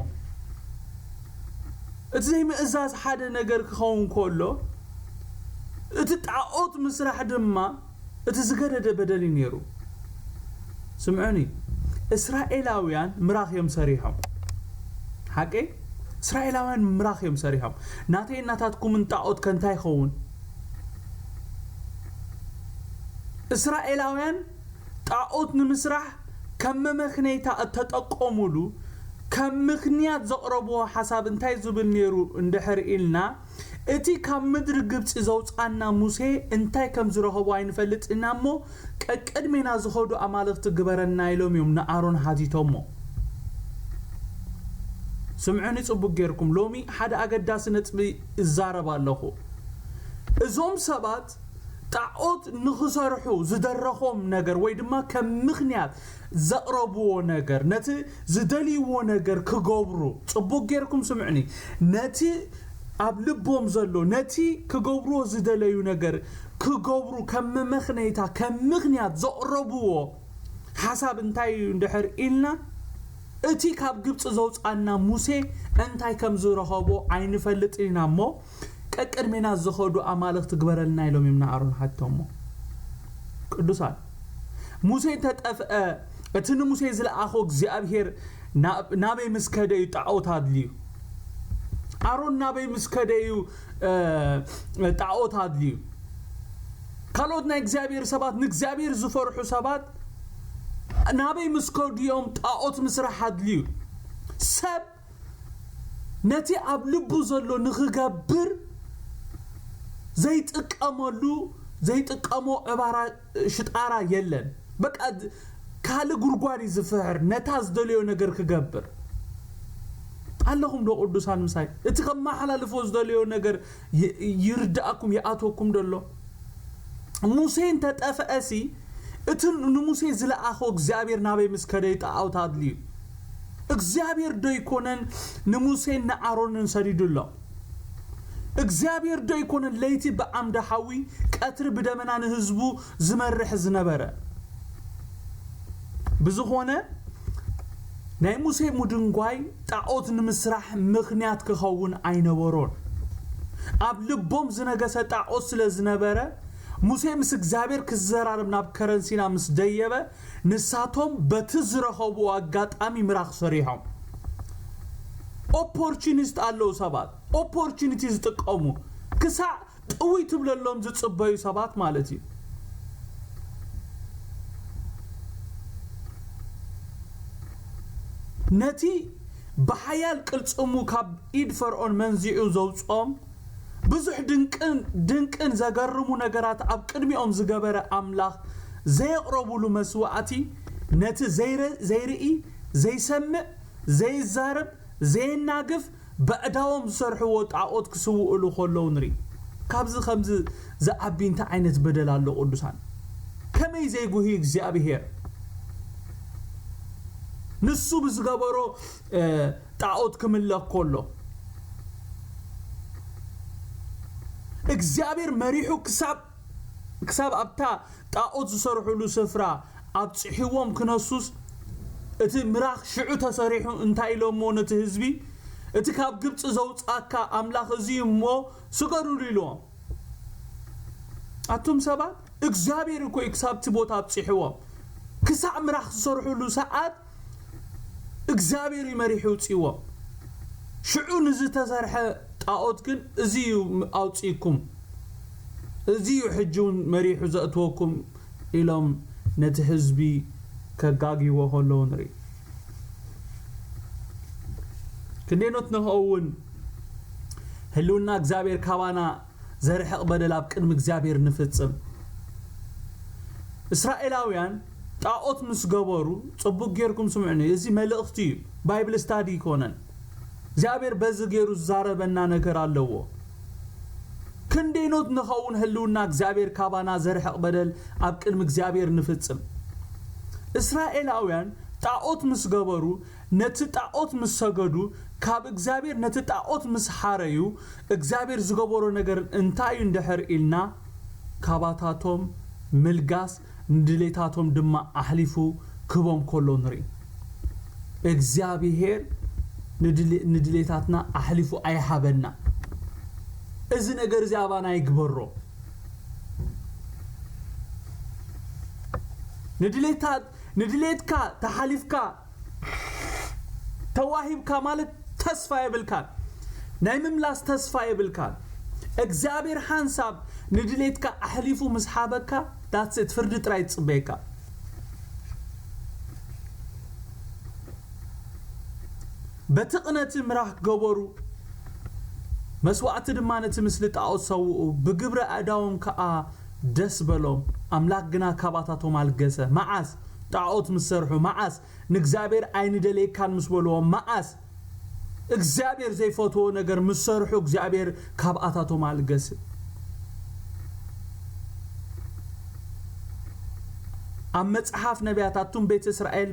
እቲ ዘይምእዛዝ ሓደ ነገር ክኸውን ከሎ፣ እቲ ጣዖት ምስራሕ ድማ እቲ ዝገደደ በደል እዩ ነይሩ። ስምዑኒ፣ እስራኤላውያን ምራኽ እዮም ሰሪሖም። ሓቂ? እስራኤላውያን ምራኽ እዮም ሰሪሖም። ናተይ እናታትኩምን ጣዖት ከ እንታይ ይኸውን? እስራኤላውያን ጣዖት ንምስራሕ ከም መመኽነይታ እተጠቀሙሉ፣ ከም ምኽንያት ዘቕረብዎ ሓሳብ እንታይ ዝብል ነይሩ እንድሕር ኢልና፣ እቲ ካብ ምድሪ ግብጺ ዘውጽኣና ሙሴ እንታይ ከም ዝረኸቦ ኣይንፈልጥ ኢና እሞ፣ ቀቅድሜና ዝኸዱ ኣማልኽቲ ግበረልና ኢሎም እዮም ንኣሮን ሓቲቶሞ። ስምዑኒ ጽቡቅ ጌርኩም፣ ሎሚ ሓደ ኣገዳሲ ነጥቢ እዛረብ ኣለኹ። እዞም ሰባት ጣዖት ንኽሰርሑ ዝደረኾም ነገር ወይ ድማ ከም ምኽንያት ዘቕረብዎ ነገር፣ ነቲ ዝደልይዎ ነገር ክገብሩ፣ ጽቡቅ ጌርኩም ስምዑኒ፣ ነቲ ኣብ ልቦም ዘሎ፣ ነቲ ክገብርዎ ዝደለዩ ነገር ክገብሩ ከም መመኽነይታ፣ ከም ምኽንያት ዘቕረብዎ ሓሳብ እንታይ እዩ እንድሕር ኢልና፣ እቲ ካብ ግብጺ ዘውጽኣና ሙሴ እንታይ ከም ዝረኸቦ ኣይንፈልጥን ኢና እሞ፣ ቀቅድሜና ዝኸዱ ኣማልኽቲ ግበረልና ኢሎም እዮም ንኣሮን ሓቲቶሞ። ቅዱሳን፣ ሙሴ እንተጠፍአ፣ እቲ ንሙሴ ዝለኣኾ እግዚኣብሔር ናብ-፣ ናበይ ምስ ከደ እዩ ጣዖት ኣድልዩ? ኣሮን ናበይ ምስ ከደ እዩ፣ እ፣ ጣዖት ኣድልዩ? ካልኦት ናይ እግዚኣብሔር ሰባት፣ ንእግዚኣብሔር ዝፈርሑ ሰባት ናበይ ምስ ከዱ እዮም ጣዖት ምስራሕ ኣድልዩ? ሰብ ነቲ ኣብ ልቡ ዘሎ ንኽገብር ዘይጥቀመሉ፣ ዘይጥቀሞ ዕባራ ሽጣራ የለን። በቃ ድ-፣ ካልእ ጉድጓድ እዩ ዝፍሕር፣ ነታ ዝደለዮ ነገር ክገብር። ኣለኹም ዶ ቅዱሳን ምሳይ? እቲ ከመሓላልፎ ዝደለዮ ነገር ይ-፣ ይርድኣኩም፣ ይኣትወኩም ዶ ኣሎ? ሙሴ እንተጠፍአሲ፣ እቲ ንሙሴ ዝለኣኾ እግዚኣብሔር ናበይ ምስ ከደ እዩ ጣዖት ኣድልዩ? እግዚኣብሔር ዶ ኣይኮነን ንሙሴን ንኣሮንን ሰዲዱሎም? እግዚኣብሔር ዶ ኣይኮነን ለይቲ ብዓምደ ሓዊ፣ ቀትሪ ብደመና ንህዝቡ ዝመርሕ ዝነበረ? ብዝኾነ፣ ናይ ሙሴ ምድንጓይ ጣዖት ንምስራሕ ምኽንያት ክኸውን ኣይነበሮን። ኣብ ልቦም ዝነገሰ ጣዖት ስለ ዝነበረ፣ ሙሴ ምስ እግዚኣብሔር ክዘራረብ ናብ ከረን ሲና ምስ ደየበ፣ ንሳቶም በቲ ዝረኸብዎ ኣጋጣሚ ምራኽ ሰሪሖም። ኦፖርቹኒስት ኣለዉ ሰባት፣ ኦፖርቹኒቲ ዝጥቀሙ፣ ክሳዕ ጥውይ ትብለሎም ዝጽበዩ ሰባት ማለት እዩ። ነቲ ብሓያል ቅልጽሙ ካብ ኢድ ፈርዖን መንዚዑ ዘውጽኦም ብዙሕ ድንቅን፣ ድንቅን ዘገርሙ ነገራት ኣብ ቅድሚኦም ዝገበረ ኣምላኽ ዘየቕረቡሉ መስዋዕቲ፣ ነቲ ዘይረ-፣ ዘይርኢ፣ ዘይሰምዕ፣ ዘይዛረብ፣ ዘየናግፍ በእዳዎም ዝሰርሕዎ ጣዖት ክስውእሉ ከለዉ ንርኢ። ካብዚ ከምዚ ዝዓቢ እንታይ ዓይነት በደል ኣሎ ቅዱሳን? ከመይ ዘይጉሂ እግዚኣብሔር ንሱ ብዝገበሮ ጣዖት ክምለኽ ከሎ እግዚኣብሔር መሪሑ ክሳብ ክሳብ ኣብታ ጣዖት ዝሰርሕሉ ስፍራ ኣብፅሕዎም ክነሱስ እቲ ምራኽ ሽዑ ተሰሪሑ እንታይ ኢሎሞ ነቲ ህዝቢ እቲ ካብ ግብፂ ዘውፃካ ኣምላኽ እዚ እሞ ስገዱሉ ኢልዎም። ኣቱም ሰባት እግዚኣብሔር እኮ እዩ ክሳብቲ ቦታ ኣብፅሕዎም። ክሳዕ ምራኽ ዝሰርሕሉ ሰዓት እግዚኣብሔር እዩ መሪሑ ውፅእዎም። ሽዑ ንዝተሰርሐ ጣዖት ግን እዚ እዩ ኣውፅእኩም፣ እዚ እዩ ሕጂ እውን መሪሑ ዘእትወኩም ኢሎም ነቲ ህዝቢ ከጋግይዎ ከለዉ ንርኢ። ክንደይኖት ንኸውን ህልውና እግዚኣብሔር ካባና ዘርሕቕ በደል ኣብ ቅድሚ እግዚኣብሔር ንፍጽም። እስራኤላውያን ጣዖት ምስ ገበሩ፣ ጽቡቅ ጌርኩም ስምዑኒ፣ እዚ መልእኽቲ እዩ፣ ባይብል ስታዲ ኣይኮነን። እግዚኣብሔር በዚ ገይሩ ዝዛረበና ነገር ኣለዎ። ክንደይኖት ንኸውን ህልውና እግዚኣብሔር ካባና ዘርሕቕ በደል ኣብ ቅድሚ እግዚኣብሔር ንፍጽም። እስራኤላውያን ጣዖት ምስ ገበሩ፣ ነቲ ጣዖት ምስ ሰገዱ፣ ካብ እግዚኣብሔር ነቲ ጣዖት ምስ ሓረዩ፣ እግዚኣብሔር ዝገበሮ ነገር እንታይ እዩ እንድሕር ኢልና፣ ካባታቶም ምልጋስ፣ ንድሌታቶም ድማ ኣሕሊፉ ክህቦም ከሎ ንርኢ። እግዚኣብሔር ንድሌ-፣ ንድሌታትና ኣሕሊፉ ኣይሃበና። እዚ ነገር እዚ ኣባና ይግበሮ። ንድሌታት-፣ ንድሌትካ ተሓሊፍካ ተዋሂብካ ማለት ተስፋ የብልካን። ናይ ምምላስ ተስፋ የብልካን። እግዚኣብሔር ሓንሳብ ንድሌትካ ኣሕሊፉ ምስ ሓበካ፣ that's it፣ ፍርዲ ጥራይ ትጽበየካ። በቲ ቅነቲ ምራኽ ገበሩ፣ መስዋእቲ ድማ ነቲ ምስሊ ጣዖት ሰውኡ፣ ብግብሪ ኣእዳዎም ከኣ ደስ በሎም። ኣምላኽ ግና ካባታቶም ኣልገሰ። መዓስ? ጣዖት ምስ ሰርሑ። መዓስ? ንእግዚኣብሔር ኣይንደልየካን ምስ በልዎም። መዓስ? እግዚኣብሔር ዘይፈትዎ ነገር ምስ ሰርሑ እግዚኣብሔር ካብኣታቶም ኣልገሰ። ኣብ መጽሓፍ ነቢያት ኣቱም ቤት እስራኤል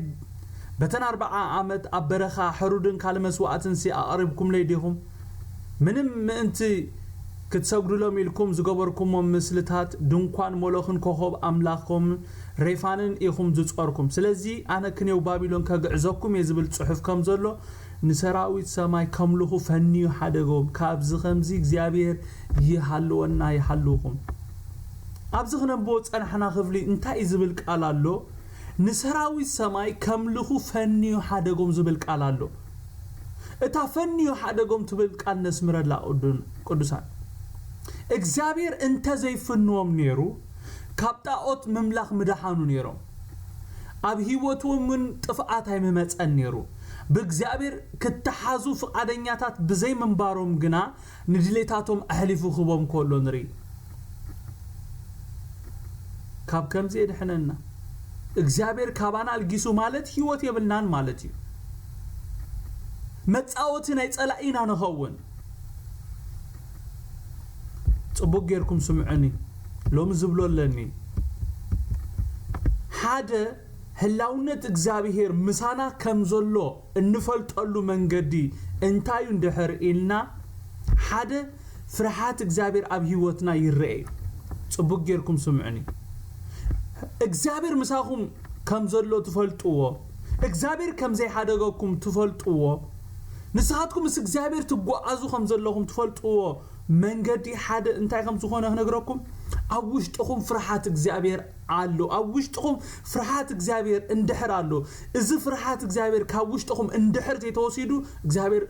በተን ኣርብዓ ዓመት ኣብ በረኻ ሕሩድን ካልእ መስዋእትን ሲ ኣቕሪብኩምለይ ዲኹም? ምንም ምእንቲ ክትሰግዱሎም ኢልኩም ዝገበርኩሞም ምስልታት ድንኳን ሞሎኽን ኮኸብ ኣምላኾምን ሬፋንን ኢኹም ዝጾርኩም። ስለዚ ኣነ ክንየው ባቢሎን ከግዕዘኩም እየ ዝብል ጽሑፍ ከም ዘሎ ንሰራዊት ሰማይ ከምልኹ ፈንዩ ሓደጎም። ካብዚ ከምዚ እግዚኣብሔር ይሃልወና ይሃልውኹም። ኣብዚ ክነንብቦ ዝጸናሕና ክፍሊ እንታይ እዩ ዝብል ቃል ኣሎ? ንሰራዊት ሰማይ ከምልኹ ፈንዩ ሓደጎም ዝብል ቃል ኣሎ። እታ ፈንዩ ሓደጎም ትብል ቃል ነስምረላ ቅዱን-፣ ቅዱሳን። እግዚኣብሔር እንተ ዘይፍንዎም ነይሩ፣ ካብ ጣዖት ምምላኽ ምደሓኑ ነይሮም። ኣብ ህይወትዎም እውን ጥፍኣት ኣይምመጸን ነይሩ። ብእግዚኣብሔር ክተሓዙ ፍቓደኛታት ብዘይምንባሮም ግና ንድሌታቶም ኣሕሊፉ ክህቦም ከሎ ንርኢ። ካብ ከምዚ የድሕነና። እግዚኣብሔር ካባና ኣልጊሱ ማለት ህይወት የብልናን ማለት እዩ። መጻወቲ ናይ ጸላኢ ኢና ንኸውን። ጽቡቅ ጌርኩም ስምዑኒ። ሎሚ ዝብሎ ኣለኒ። ሓደ፣ ህላውነት እግዚኣብሔር ምሳና ከም ዘሎ እንፈልጠሉ መንገዲ እንታይ እዩ እንድሕር ኢልና፣ ሓደ፣ ፍርሃት እግዚኣብሔር ኣብ ህይወትና ይረአ እዩ። ጽቡቅ ጌርኩም ስምዑኒ። እግዚኣብሔር ምሳኹም ከም ዘሎ ትፈልጥዎ፣ እግዚኣብሔር ከም ዘይሓደገኩም ትፈልጥዎ፣ ንስኻትኩም ምስ እግዚኣብሔር ትጓዓዙ ከም ዘለኹም ትፈልጥዎ መንገዲ ሓደ እንታይ ከም ዝኾነ ክነግረኩም፣ ኣብ ውሽጥኹም ፍርሃት እግዚኣብሔር ኣሎ። ኣብ ውሽጥኹም ፍርሃት እግዚኣብሔር እንድሕር ኣሎ፣ እዚ ፍርሃት እግዚኣብሔር ካብ ውሽጥኹም እንድሕር ዘይተወሲዱ፣ እግዚኣብሔር፣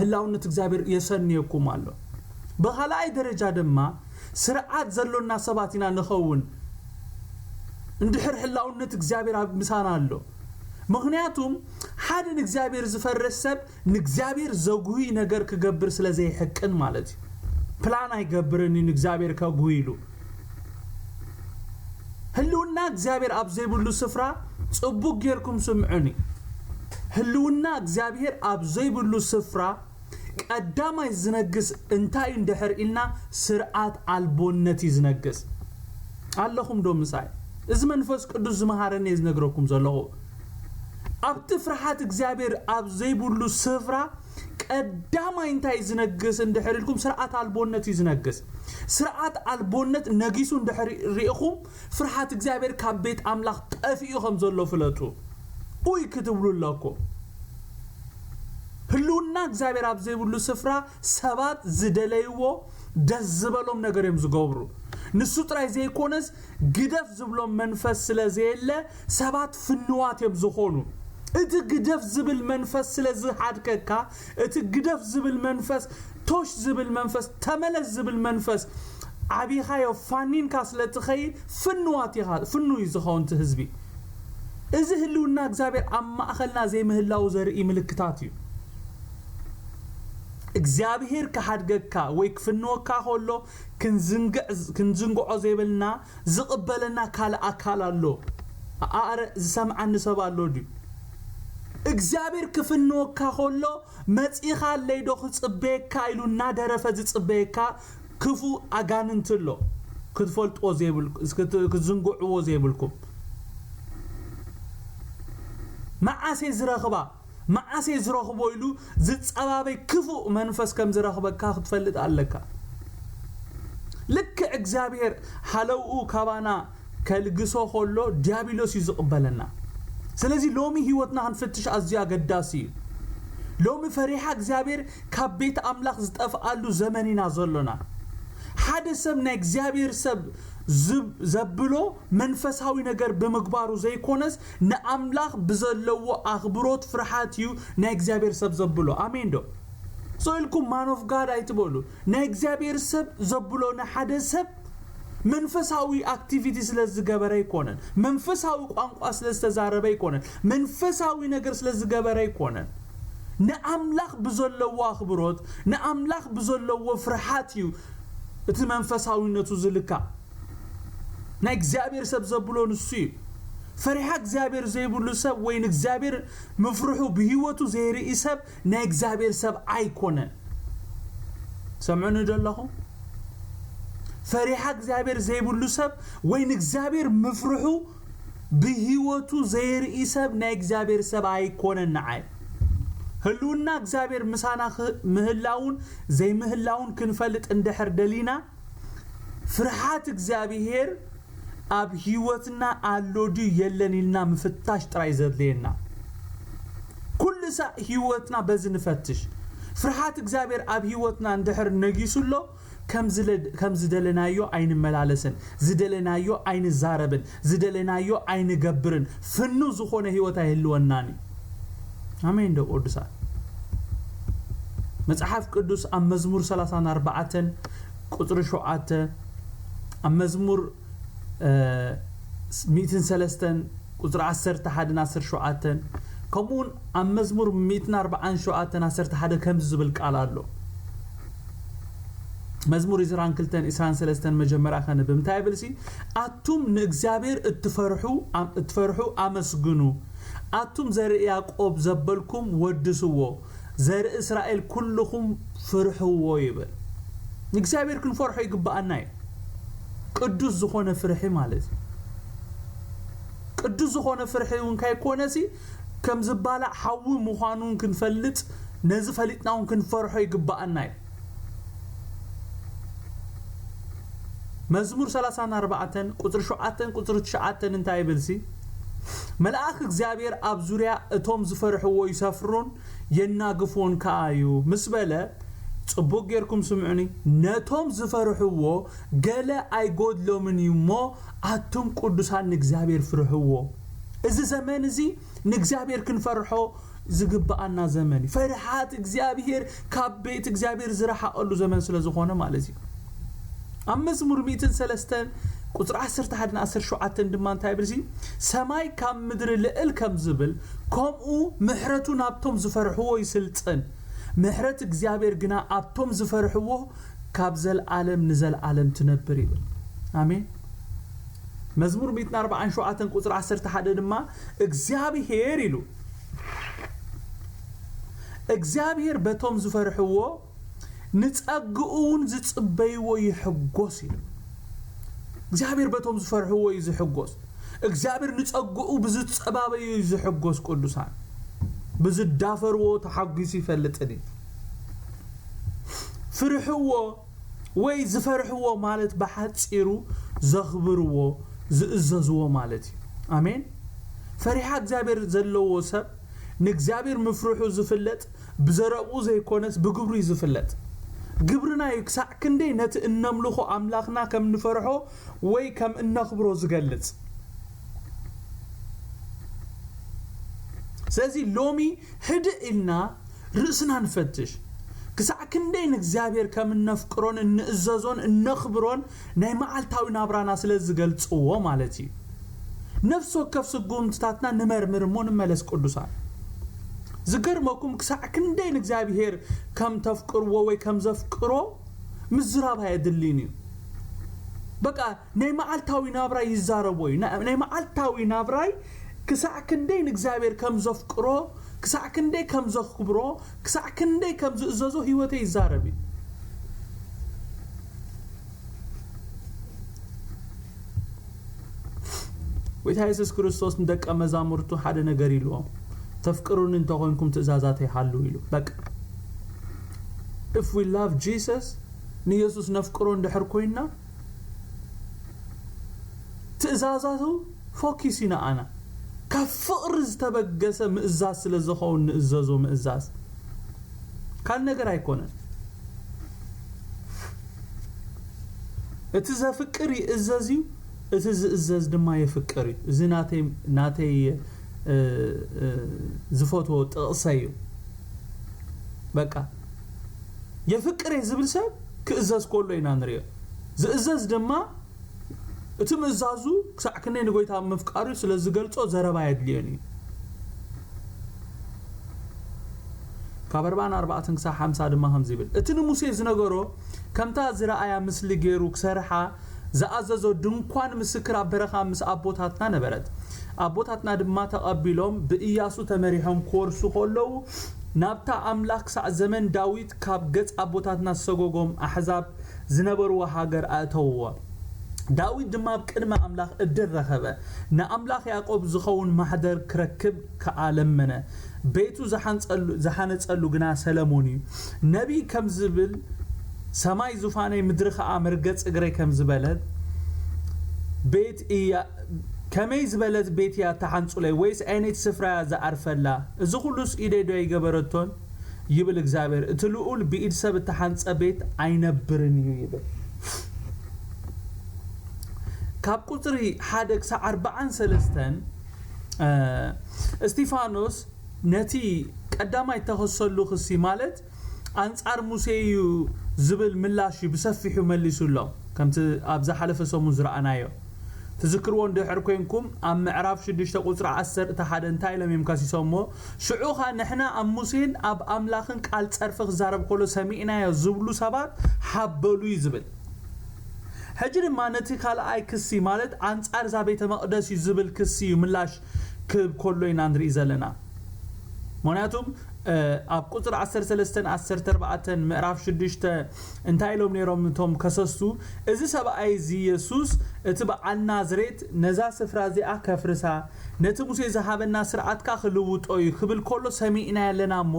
ህላውነት እግዚኣብሔር የሰንየኩም ኣሎ። ብኻልኣይ ደረጃ ድማ ስርዓት ዘሎና ሰባት ኢና ንኸውን፣ እንድሕር ህላውነት እግዚኣብሔር ኣብ ምሳና ኣሎ። ምኽንያቱም ሓደ ንእግዚኣብሔር ዝፈርህ ሰብ ንእግዚኣብሔር ዘጉሂ ነገር ክገብር ስለ ዘይሕቅን ማለት እዩ። ፕላን ኣይገብርን እዩ ንእግዚኣብሔር ከጉሂ ኢሉ። ህልውና እግዚኣብሔር ኣብ ዘይብሉ ስፍራ ጽቡቅ ጌርኩም ስምዑኒ። ህልውና እግዚኣብሔር ኣብ ዘይብሉ ስፍራ ቀዳማይ ዝነግስ እንታይ እዩ እንድሕር ኢልና፣ ስርዓት ኣልቦነት እዩ ዝነግስ። ኣለኹም ዶ ምሳይ? እዚ መንፈስ ቅዱስ ዝመሃረኒ እየ ዝነግረኩም ዘለኹ። ኣብቲ ፍርሃት እግዚኣብሔር ኣብ ዘይብሉ ስፍራ ቀዳማይ እንታይ ዝነግስ እንድሕር ኢልኩም፣ ስርዓት ኣልቦነት እዩ ዝነግስ። ስርዓት ኣልቦነት ነጊሱ እንድሕር ርኢኹም፣ ፍርሃት እግዚኣብሔር ካብ ቤት ኣምላኽ ጠፊኡ ከም ዘሎ ፍለጡ። ኡይ ክትብሉ ኣለኩም። ህልውና እግዚኣብሔር ኣብ ዘይብሉ ስፍራ ሰባት ዝደለይዎ ደስ ዝበሎም ነገር እዮም ዝገብሩ። ንሱ ጥራይ ዘይኮነስ፣ ግደፍ ዝብሎም መንፈስ ስለ ዘየለ ሰባት ፍንዋት እዮም ዝኾኑ። እቲ ግደፍ ዝብል መንፈስ ስለ ዝሃድከካ፣ እቲ ግደፍ ዝብል መንፈስ፣ ቶሽ ዝብል መንፈስ፣ ተመለስ ዝብል መንፈስ ዓቢኻዮ ፋኒንካ ስለ ትኸይድ፣ ፍንዋት ኢኻ፣ ፍኑ እዩ ዝኸውን እቲ ህዝቢ። እዚ ህልውና እግዚኣብሔር ኣብ ማእኸልና ዘይምህላው ዘርኢ ምልክታት እዩ። እግዚኣብሔር ክሓድገካ ወይ ክፍንወካ ከሎ ክንዝንግዕ-፣ ክንዝንግዖ ዘይብልና ዝቕበለና ካልእ ኣካል ኣሎ። ኣረ ዝሰምዓኒ ሰብ ኣሎ ድዩ? እግዚኣብሔር ክፍንወካ ከሎ መጺኻ ኣለይ ዶ ክጽበየካ ኢሉ እናደረፈ ዝጽበየካ ክፉእ ኣጋንንቲ ኣሎ። ክትፈልጥዎ ዘይብልኩ-፣ ክት-፣ ክትዝንግዕዎ ዘይብልኩም። መዓስ እየ ዝረኽባ፣ መዓስ እየ ዝረኽቦ ኢሉ ዝጸባበይ ክፉእ መንፈስ ከም ዝረኽበካ ክትፈልጥ ኣለካ። ልክዕ እግዚኣብሔር ሃለውኡ ካባና ከልግሶ ከሎ ዲያብሎስ እዩ ዝቕበለና። ስለዚ ሎሚ ህይወትና ክንፍትሽ ኣዝዩ ኣገዳሲ እዩ። ሎሚ ፈሪሃ እግዚኣብሔር ካብ ቤት ኣምላኽ ዝጠፍኣሉ ዘመን ኢና ዘሎና። ሓደ ሰብ ናይ እግዚኣብሔር ሰብ ዝብ-፣ ዘብሎ መንፈሳዊ ነገር ብምግባሩ ዘይኮነስ፣ ንኣምላኽ ብዘለዎ ኣኽብሮት ፍርሃት እዩ ናይ እግዚኣብሔር ሰብ ዘብሎ። ኣሜን ዶ? So ኢልኩም ማን ኦፍ ጋድ ኣይትበሉ። ናይ እግዚኣብሔር ሰብ ዘብሎ ንሓደ ሰብ መንፈሳዊ ኣክቲቪቲ ስለ ዝገበረ ኣይኮነን። መንፈሳዊ ቋንቋ ስለ ዝተዛረበ ኣይኮነን። መንፈሳዊ ነገር ስለ ዝገበረ ኣይኮነን። ንኣምላኽ ብዘለዎ ኣኽብሮት፣ ንኣምላኽ ብዘለዎ ፍርሃት እዩ እቲ መንፈሳዊነቱ ዝልካ። ናይ እግዚኣብሔር ሰብ ዘብሎ ንሱ እዩ። ፈሪሃ እግዚኣብሔር ዘይብሉ ሰብ ወይ ንእግዚኣብሔር ምፍርሑ ብህይወቱ ዘይርኢ ሰብ ናይ እግዚኣብሔር ሰብ ኣይኮነን። ሰምዑኒ ዶ ኣለኹም? ፈሪሃ እግዚኣብሔር ዘይብሉ ሰብ ወይ ንእግዚኣብሔር ምፍርሑ ብህይወቱ ዘይርኢ ሰብ ናይ እግዚኣብሔር ሰብ ኣይኮነን። ንዓይ ህልውና እግዚኣብሔር ምሳና ክ-፣ ምህላውን ዘይምህላውን ክንፈልጥ እንድሕር ደሊና፣ ፍርሃት እግዚኣብሔር ኣብ ህይወትና ኣሎ ድዩ የለን ኢልና ምፍታሽ ጥራይ ዘድልየና። ኩሉ ሳዕ ህይወትና በዚ ንፈትሽ። ፍርሃት እግዚኣብሔር ኣብ ህይወትና እንድሕር ነጊሱ ኣሎ፣ ከም ዝለ-፣ ከም ዝደለናዮ ኣይንመላለስን፣ ዝደለናዮ ኣይንዛረብን፣ ዝደለናዮ ኣይንገብርን፣ ፍኑ ዝኾነ ህይወት ኣይህልወናን እዩ። ኣሜን ዶ ቅዱሳን? መጽሓፍ ቅዱስ ኣብ መዝሙር ሰላሳን ኣርባዕተን ቁጽሪ ሸውዓተ፣ ኣብ መዝሙር፣ እ፣ ሚእትን ሰለስተን ቁጽሪ ዓሰርተ ሓደን ዓሰርተ ሸውዓተን፣ ከምኡ እውን ኣብ መዝሙር ሚእትን ኣርባዓን ሸውዓተን ዓሰርተ ሓደ ከምዚ ዝብል ቃል ኣሎ። መዝሙር ዕስራን ክልተን ዕስራን ሰለስተን መጀመርያ ከንብብ። እንታይ ይብል ሲ? ኣቱም ንእግዚኣብሔር እትፈርሑ፣ ኣም-፣ እትፈርሑ ኣመስግኑ። ኣቱም ዘርኢ ያዕቆብ ዘበልኩም ወድስዎ። ዘርኢ እስራኤል ኩልኹም ፍርሕዎ ይብል። ንእግዚኣብሔር ክንፈርሖ ይግብኣና እዩ። ቅዱስ ዝኾነ ፍርሒ ማለት እዩ። ቅዱስ ዝኾነ ፍርሒ እውን ካይኮነ ሲ፣ ከም ዝባላዕ ሓዊ ምዃኑ እውን ክንፈልጥ፣ ነዚ ፈሊጥና እውን ክንፈርሖ ይግብኣና እዩ። መዝሙር ሰላሳን ኣርባዕተን ቁጽሪ ሸውዓተን ቁጽሪ ትሽዓተን እንታይ ይብል ሲ? መልኣኽ እግዚኣብሔር ኣብ ዙርያ እቶም ዝፈርሕዎ ይሰፍሩን የናግፍዎን ከኣ እዩ ምስ በለ፣ ጽቡቕ ጌርኩም ስምዑኒ፣ ነቶም ዝፈርሕዎ ገለ ኣይጎድሎምን እዩ እሞ፣ ኣቱም ቅዱሳን ንእግዚኣብሔር ፍርሕዎ። እዚ ዘመን እዚ ንእግዚኣብሔር ክንፈርሖ ዝግብኣና ዘመን እዩ። ፈርሓት እግዚኣብሔር ካብ ቤት እግዚኣብሔር ዝረሓቐሉ ዘመን ስለ ዝኾነ ማለት እዩ። ኣብ መዝሙር ሚእትን ሰለስተን ቁጽሪ ዓሰርተ ሓደን ዓሰርተ ሸውዓተን ድማ እንታይ ይብል ሲ? ሰማይ ካብ ምድሪ ልዕል ከም ዝብል፣ ከምኡ ምሕረቱ ናብቶም ዝፈርሕዎ ይስልጥን፣ ምሕረት እግዚኣብሔር ግና ኣብቶም ዝፈርሕዎ ካብ ዘልኣለም ንዘልኣለም ትነብር ይብል። ኣሜን። መዝሙር ሚእትን ኣርባዓን ሸውዓተን ቁጽሪ ዓሰርተ ሓደ ድማ እግዚኣብሔር ኢሉ እግዚኣብሔር በቶም ዝፈርሕዎ ንጸግኡ እውን ዝጽበይዎ ይሕጎስ ኢሉ። እግዚኣብሔር በቶም ዝፈርሕዎ እዩ ዝሕጎስ። እግዚኣብሔር ንጸግኡ ብዝጸባበዩ እዩ ዝሕጎስ። ቅዱሳን ብዝዳፈርዎ ተሓጒሱ ይፈልጥን እዩ። ፍርሕዎ ወይ ዝፈርሕዎ ማለት ብሓጺሩ ዘኽብርዎ ዝእዘዝዎ ማለት እዩ። ኣሜን። ፈሪሓ እግዚኣብሔር ዘለዎ ሰብ ንእግዚኣብሔር ምፍርሑ ዝፍለጥ ብዘረብኡ ዘይኮነስ ብግብሩ እዩ ዝፍለጥ። ግብርና እዩ ክሳዕ ክንደይ ነቲ እነምልኾ ኣምላኽና ከም ንፈርሖ ወይ ከም እነኽብሮ ዝገልጽ። ስለዚ ሎሚ ህድእ ኢልና ርእስና ንፈትሽ። ክሳዕ ክንደይ ንእግዚኣብሔር ከም እነፍቅሮን እንእዘዞን እነኽብሮን ናይ መዓልታዊ ናብራና ስለ ዝገልጽዎ ማለት እዩ። ነፍሲ ወከፍ ስጉምትታትና ንመርምር እሞ ንመለስ ቅዱሳን። ዝገርመኩም ክሳዕ ክንደይ ንእግዚኣብሔር ከም ተፍቅርዎ ወይ ከም ዘፍቅሮ ምዝራብ ኣየድልን እዩ። በቃ ናይ መዓልታዊ ናብራይ ይዛረቦ እዩ። ና- ናይ መዓልታዊ ናብራይ ክሳዕ ክንደይ ንእግዚኣብሔር ከም ዘፍቅሮ፣ ክሳዕ ክንደይ ከም ዘኽብሮ፣ ክሳዕ ክንደይ ከም ዝእዘዞ ህይወተይ ይዛረብ እዩ። ጎይታ የሱስ ክርስቶስ ንደቀ መዛሙርቱ ሓደ ነገር ኢልዎም፣ ተፍቅሩኒ እንተኾይንኩም ትእዛዛተይ ሓልዉ ኢሉ። በቃ if we love Jesus ንየሱስ ነፍቅሮ እንድሕር ኮይንና ትእዛዛቱ ፎኪስ ኢና ኣና ካብ ፍቕሪ ዝተበገሰ ምእዛዝ ስለ ዝኸውን ንእዘዞ ምእዛዝ ካል ነገር ኣይኮነን። እቲ ዘፍቅር ይእዘዝ እዩ፣ እቲ ዝእዘዝ ድማ የፍቅር እዩ። እዚ ናተይ ናተይ እ፣ እ፣ ዝፈትዎ ጥቕሰ እዩ። በቃ የፍቅር እየ ዝብል ሰብ ክእዘዝ ከሎ ኢና ንሪኦ። ዝእዘዝ ድማ እቲ ምእዛዙ ክሳዕ ክንደይ ንጎይታ ምፍቃሩ ስለ ዝገልጾ ዘረባ የድልዮን እዩ። ካብ ኣርባዕን ኣርባዕተን ክሳብ ሓምሳ ድማ ከምዚ ይብል፣ እቲ ንሙሴ ዝነገሮ ከምታ ዝረኣያ ምስሊ ገይሩ ክሰርሓ ዝኣዘዞ ድንኳን ምስክር ኣብ በረኻ ምስ ኣቦታትና ነበረት። ኣቦታትና ድማ ተቐቢሎም ብእያሱ ተመሪሖም ክወርሱ ከለዉ ናብታ ኣምላኽ ክሳዕ ዘመን ዳዊት ካብ ገጽ ኣቦታትና ዝሰጎጎም ኣሕዛብ ዝነበርዎ ሃገር ኣእተውዎ። ዳዊት ድማ ኣብ ቅድሚ ኣምላኽ እድል ረኸበ። ንኣምላኽ ያዕቆብ ዝኸውን ማሕደር ክረክብ ከኣ ለመነ። ቤቱ ዝሓንጸሉ- ዝሓነጸሉ ግና ሰለሞን እዩ። ነቢይ ከም ዝብል ሰማይ ዙፋነይ ምድሪ ከኣ መርገጽ እግረይ ከም ዝበለት ቤት እያ። ከመይ ዝበለት ቤት እያ እተሓንጹለይ? ወይስ ኣየነይቲ ስፍራ እያ ዝኣርፈላ? እዚ ኹሉስ ኢደይ ዶ ኣይገበረቶን? ይብል እግዚኣብሔር። እቲ ልኡል ብኢድ ሰብ እተሓንጸ ቤት ኣይነብርን እዩ ይብል። ካብ ቁጽሪ ሓደ ክሳብ ኣርባዓን ሰለስተን እ፣ እስጢፋኖስ ነቲ ቀዳማይ እተኸሰሉ ክሲ ማለት ኣንጻር ሙሴ እዩ ዝብል ምላሽ እዩ ብሰፊሑ መሊሱሎም። ከምቲ ኣብ ዝሓለፈ ሰሙን ዝረኣናዮ ትዝክርዎ እንድሕር ኮይንኩም ኣብ ምዕራፍ ሽዱሽተ ቁጽሪ ዓሰርተ ሓደ እንታይ ኢሎም እዮም ከሲሶሞ? ሽዑ ኸኣ ንሕና ኣብ ሙሴን ኣብ ኣምላኽን ቃል ጸርፊ ክዛረብ ከሎ ሰሚዕናዮ ዝብሉ ሰባት ሃበሉ እዩ ዝብል። ሕጂ ድማ ነቲ ካልኣይ ክሲ ማለት ኣንጻር እዛ ቤተ መቕደስ እዩ ዝብል ክሲ እዩ ምላሽ ክህብ ከሎ ኢና ንርኢ ዘለና። ምክንያቱም ኣብ ቁፅሪ ዓሰርተ ሰለስተን ዓሰርተ ኣርባዕተን ምዕራፍ ሽዱሽተ እንታይ ኢሎም ነይሮም እቶም ከሰስቱ? እዚ ሰብኣይ እዚ የሱስ እቲ በዓል ናዝሬት ነዛ ስፍራ እዚኣ ከፍርሳ ነቲ ሙሴ ዝሃበና ስርዓት ከኣ ክልውጦ እዩ ክብል ከሎ ሰሚዕናዮ ኣለና እሞ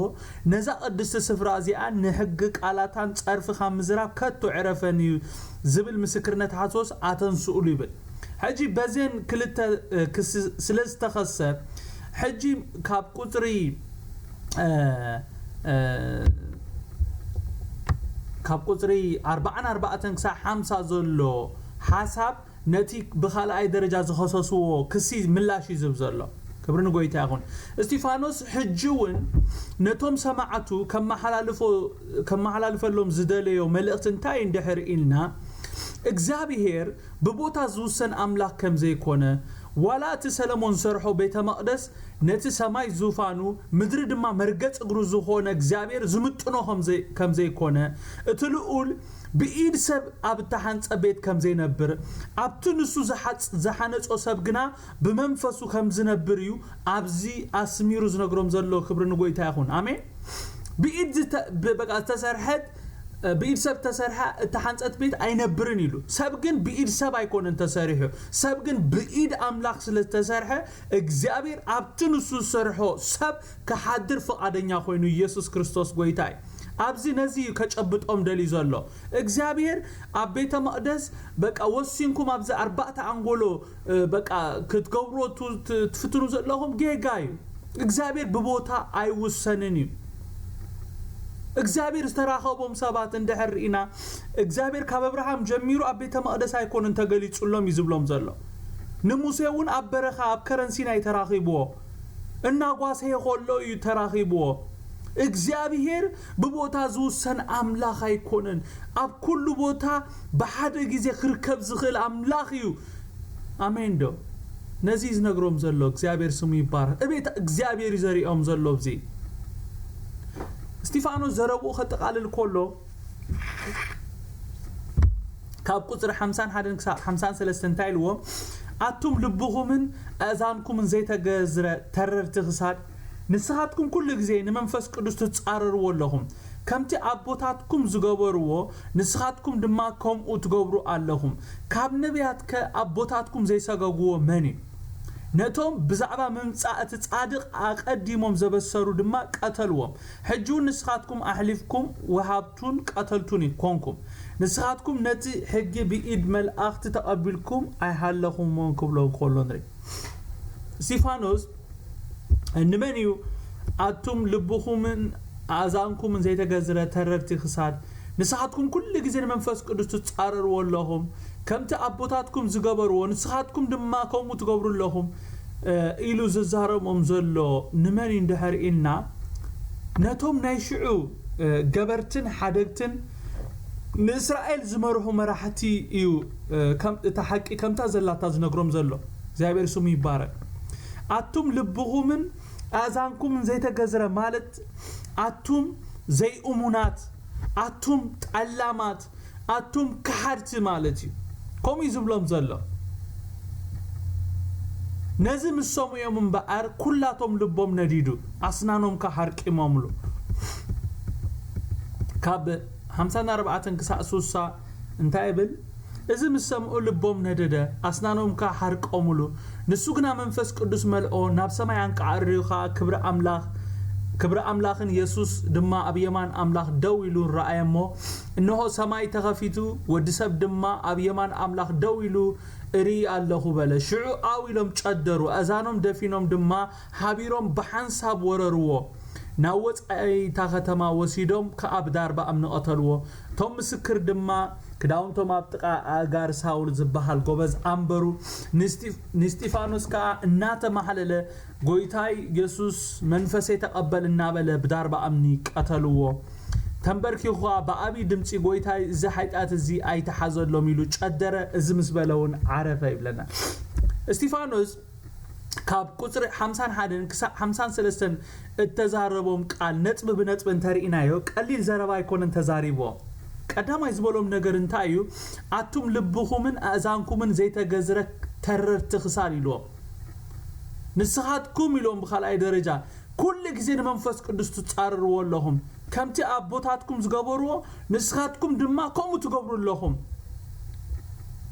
ነዛ ቅድስቲ ስፍራ እዚኣ ንሕጊ ቃላታን ጸርፊ ካብ ምዝራብ ከቶ ዕረፈን እዩ ዝብል ምስክርነት ሓሶስ ኣተንስኡሉ ይብል። ሕጂ በዘን ክልተ ክሲ ስለ ዝተኸሰ ሕጂ ካብ ቁፅሪ ካብ ቁፅሪ ኣርባዓን ኣርባዕተን ክሳብ ሓምሳ ዘሎ ሓሳብ ነቲ ብኻልኣይ ደረጃ ዝኸሰስዎ ክሲ ምላሽ እዩ ዝህብ ዘሎ። ክብሪ ንጎይታ ይኹን። እስጢፋኖስ ሕጂ እውን ነቶም ሰማዕቱ ከመሓላልፎ- ከመሓላልፈሎም ዝደለዮ መልእኽቲ እንታይ እንድሕር ኢልና እግዚኣብሄር ብቦታ ዝውሰን ኣምላኽ ከም ዘይኮነ ዋላ እቲ ሰለሞን ዝሰርሖ ቤተ መቕደስ ነቲ ሰማይ ዙፋኑ ምድሪ ድማ መርገጽ እግሩ ዝኾነ እግዚኣብሔር ዝምጥኖ ከም ዘይኮነ እቲ ልኡል ብኢድ ሰብ ኣብ እተሓንጸ ቤት ከም ዘይነብር ኣብቲ ንሱ ዝሓነጾ ሰብ ግና ብመንፈሱ ከም ዝነብር እዩ ኣብዚ ኣስሚሩ ዝነግሮም ዘሎ። ክብሪ ንጎይታ ይኹን። ኣሜን። ብኢድ ዝተ- ብ- በቃ ዝተሰርሐት ብኢድ ሰብ ተሰርሐ እተሓንጸት ቤት ኣይነብርን ኢሉ። ሰብ ግን ብኢድ ሰብ ኣይኮነን ተሰሪሑ። ሰብ ግን ብኢድ ኣምላኽ ስለ ዝተሰርሐ እግዚኣብሔር ኣብቲ ንሱ ዝሰርሖ ሰብ ክሓድር ፍቓደኛ ኮይኑ ኢየሱስ ክርስቶስ ጎይታ እዩ። ኣብዚ ነዚ እዩ ከጨብጦም ደልዩ ዘሎ። እግዚኣብሔር ኣብ ቤተ መቕደስ በቃ ወሲንኩም ኣብዚ ኣርባዕተ ኣንጎሎ በቃ ክትገብሮ ትፍትኑ ዘለኹም ጌጋ እዩ። እግዚኣብሔር ብቦታ ኣይውሰንን እዩ። እግዚኣብሔር ዝተራኸቦም ሰባት እንድሕር ርኢና እግዚኣብሔር ካብ ኣብርሃም ጀሚሩ ኣብ ቤተ መቕደስ ኣይኮነን ተገሊጹሎም እዩ ዝብሎም ዘሎ። ንሙሴ እውን ኣብ በረኻ ኣብ ከረን ሲናይ ተራኺብዎ እናጓሰየ ከሎ እዩ ተራኺብዎ። እግዚኣብሔር ብቦታ ዝውሰን ኣምላኽ ኣይኮነን። ኣብ ኩሉ ቦታ ብሓደ ግዜ ክርከብ ዝኽእል ኣምላኽ እዩ። ኣሜን ዶ? ነዚ ዝነግሮም ዘሎ እግዚኣብሔር ስሙ ይባረክ። እቤት እግዚኣብሔር እዩ ዘሪኦም ዘሎ። እዚ እስቲፋኖስ ዘረብኡ ከጠቓልል ከሎ ካብ ቁፅሪ ሓምሳን ሓደን ክሳብ ሓምሳን ሰለስተን እንታይ ኢልዎም? ኣቱም ልብኹምን ኣእዛንኩምን ዘይተገዝረ ተረርቲ ክሳድ፣ ንስኻትኩም ኩሉ ግዜ ንመንፈስ ቅዱስ ትጻረርዎ ኣለኹም። ከምቲ ኣቦታትኩም ዝገበርዎ ንስኻትኩም ድማ ከምኡ ትገብሩ ኣለኹም። ካብ ነቢያትከ ኣቦታትኩም ዘይሰገግዎ መን እዩ? ነቶም ብዛዕባ ምምጻእ እቲ ጻድቕ ኣቐዲሞም ዘበሰሩ ድማ ቀተልዎም። ሕጂ እውን ንስኻትኩም ኣሕሊፍኩም ወሃብቱን ቀተልቱን ኮንኩም። ንስኻትኩም ነቲ ሕጊ ብኢድ መላእኽቲ ተቐቢልኩም ኣይሃለኹምዎን ክብሎ ከሎ ንርኢ። እስቲፋኖስ ንመን እዩ ኣቱም ልብኹምን ኣእዛንኩምን ዘይተገዝረ ተረርቲ ክሳድ ንስኻትኩም ኩሉ ግዜ ንመንፈስ ቅዱስ ትጻረርዎ ኣለኹም፣ ከምቲ ኣቦታትኩም ዝገበርዎ ንስኻትኩም ድማ ከምኡ ትገብሩ ኣለኹም ኢሉ ዝዛረቦም ዘሎ ንመን እዩ እንድሕር ኢልና፣ ነቶም ናይ ሽዑ ገበርትን ሓደግትን ንእስራኤል ዝመርሑ መራሕቲ እዩ እታ ሓቂ ከምታ ዘላታ ዝነግሮም ዘሎ። እግዚኣብሔር ስሙ ይባረክ። ኣቱም ልብኹምን ኣእዛንኩምን ዘይተገዝረ ማለት ኣቱም ዘይእሙናት፣ ኣቱም ጠላማት፣ ኣቱም ከሓድቲ ማለት እዩ። ከምኡ እዩ ዝብሎም ዘሎ። ነዚ ምስ ሰምዑ እዮም እምበኣር ኩላቶም ልቦም ነዲዱ፣ ኣስናኖም ከኣ ሃርቂሞምሉ። ካብ ሓምሳን ኣርባዕተን ክሳዕ ሱሳ እንታይ ይብል? እዚ ምስ ሰምዑ ልቦም ነደደ፣ ኣስናኖም ከኣ ሓርቆምሉ። ንሱ ግና መንፈስ ቅዱስ መልኦ፣ ናብ ሰማይ ኣንቃዕ ኣሪኡ ኸኣ ክብሪ ኣምላኽ ክብሪ ኣምላኽን የሱስ ድማ ኣብ የማን ኣምላኽ ደው ኢሉ ረኣየ እሞ፣ እንሆ ሰማይ ተኸፊቱ፣ ወዲ ሰብ ድማ ኣብ የማን ኣምላኽ ደው ኢሉ እርኢ ኣለኹ በለ። ሽዑ ኣው ኢሎም ጨደሩ፣ ኣእዛኖም ደፊኖም ድማ ሓቢሮም ብሓንሳብ ወረርዎ። ናብ ወጻኢታ ከተማ ወሲዶም ከኣ ብዳርባ እምኒ ቀተልዎ። እቶም ምስክር ድማ ክዳውንቶም ኣብ ጥቓ ኣእጋር ሳውል ዝበሃል ጎበዝ ኣንበሩ። ንስጢፋኖስ ከኣ እናተማሕለለ ጎይታይ የሱስ መንፈሰይ ተቐበል እናበለ ብዳርባ እምኒ ቀተልዎ። ተንበርኪኹ ከኣ ብዓቢ ድምጺ ጎይታይ እዚ ሓጢኣት እዚ ኣይትሓዘሎም ኢሉ ጨደረ። እዚ ምስ በለ እውን ዓረፈ ይብለና። እስቲፋኖስ ካብ ቁጽሪ ሓምሳን ሓደን ክሳብ ሓምሳን ሰለስተን እተዛረቦም ቃል ነጥቢ ብነጥቢ እንተርኢናዮ ቀሊል ዘረባ ኣይኮነን ተዛሪብዎ። ቀዳማይ ዝበሎም ነገር እንታይ እዩ? ኣቱም ልብኹምን ኣእዛንኩምን ዘይተገዝረ ተረርቲ ክሳድ ኢልዎም። ንስኻትኩም ኢልዎም ብኻልኣይ ደረጃ ኩሉ ግዜ ንመንፈስ ቅዱስ ትጻረርዎ ኣለኹም። ከምቲ ኣቦታትኩም ዝገበርዎ ንስኻትኩም ድማ ከምኡ ትገብሩ ኣለኹም።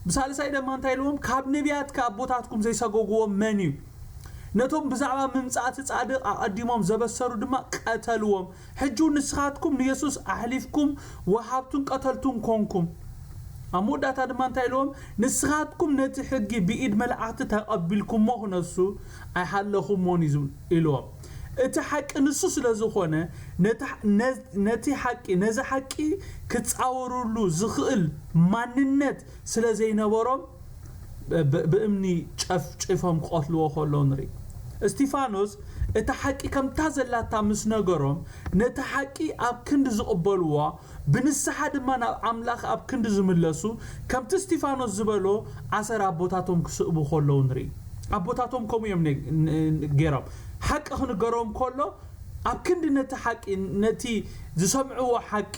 ብሳልሳይ ድማ እንታይ ኢልዎም? ካብ ነቢያት ከኣቦታትኩም ዘይሰገግዎም መን እዩ? ነቶም ብዛዕባ ምምጻእቲ ጻድቕ ኣቐዲሞም ዘበሰሩ ድማ ቀተልዎም። ሕጂ ንስኻትኩም ንየሱስ ኣሕሊፍኩም ወሃብቱን ቀተልቱን ኮንኩም። ኣብ መወዳእታ ድማ እንታይ ኢልዎም? ንስኻትኩም ነቲ ሕጊ ብኢድ መላእኽቲ ተቐቢልኩሞ ክነሱ ኣይሃለኹሞን እዩ ኢልዎም። እቲ ሓቂ ንሱ ስለ ዝኾነ ነቲ ሓቂ ነዚ ሓቂ ክጻወሩሉ ዝኽእል ማንነት ስለ ዘይነበሮም ብእምኒ ጨፍጭፎም ክቐትልዎ ከለዉ ንርኢ። እስቲፋኖስ እቲ ሓቂ ከምታ ዘላታ ምስ ነገሮም ነቲ ሓቂ ኣብ ክንዲ ዝቕበልዎ ብንስሓ ድማ ናብ ኣምላኽ ኣብ ክንዲ ዝምለሱ ከምቲ እስቲፋኖስ ዝበሎ ኣሰር ኣቦታቶም ክስእቡ ከለዉ ንርኢ። ኣቦታቶም ከምኡ እዮም ገይሮም። ሓቂ ክንገሮም ከሎ ኣብ ክንዲ ነቲ ሓቂ ነቲ ዝሰምዕዎ ሓቂ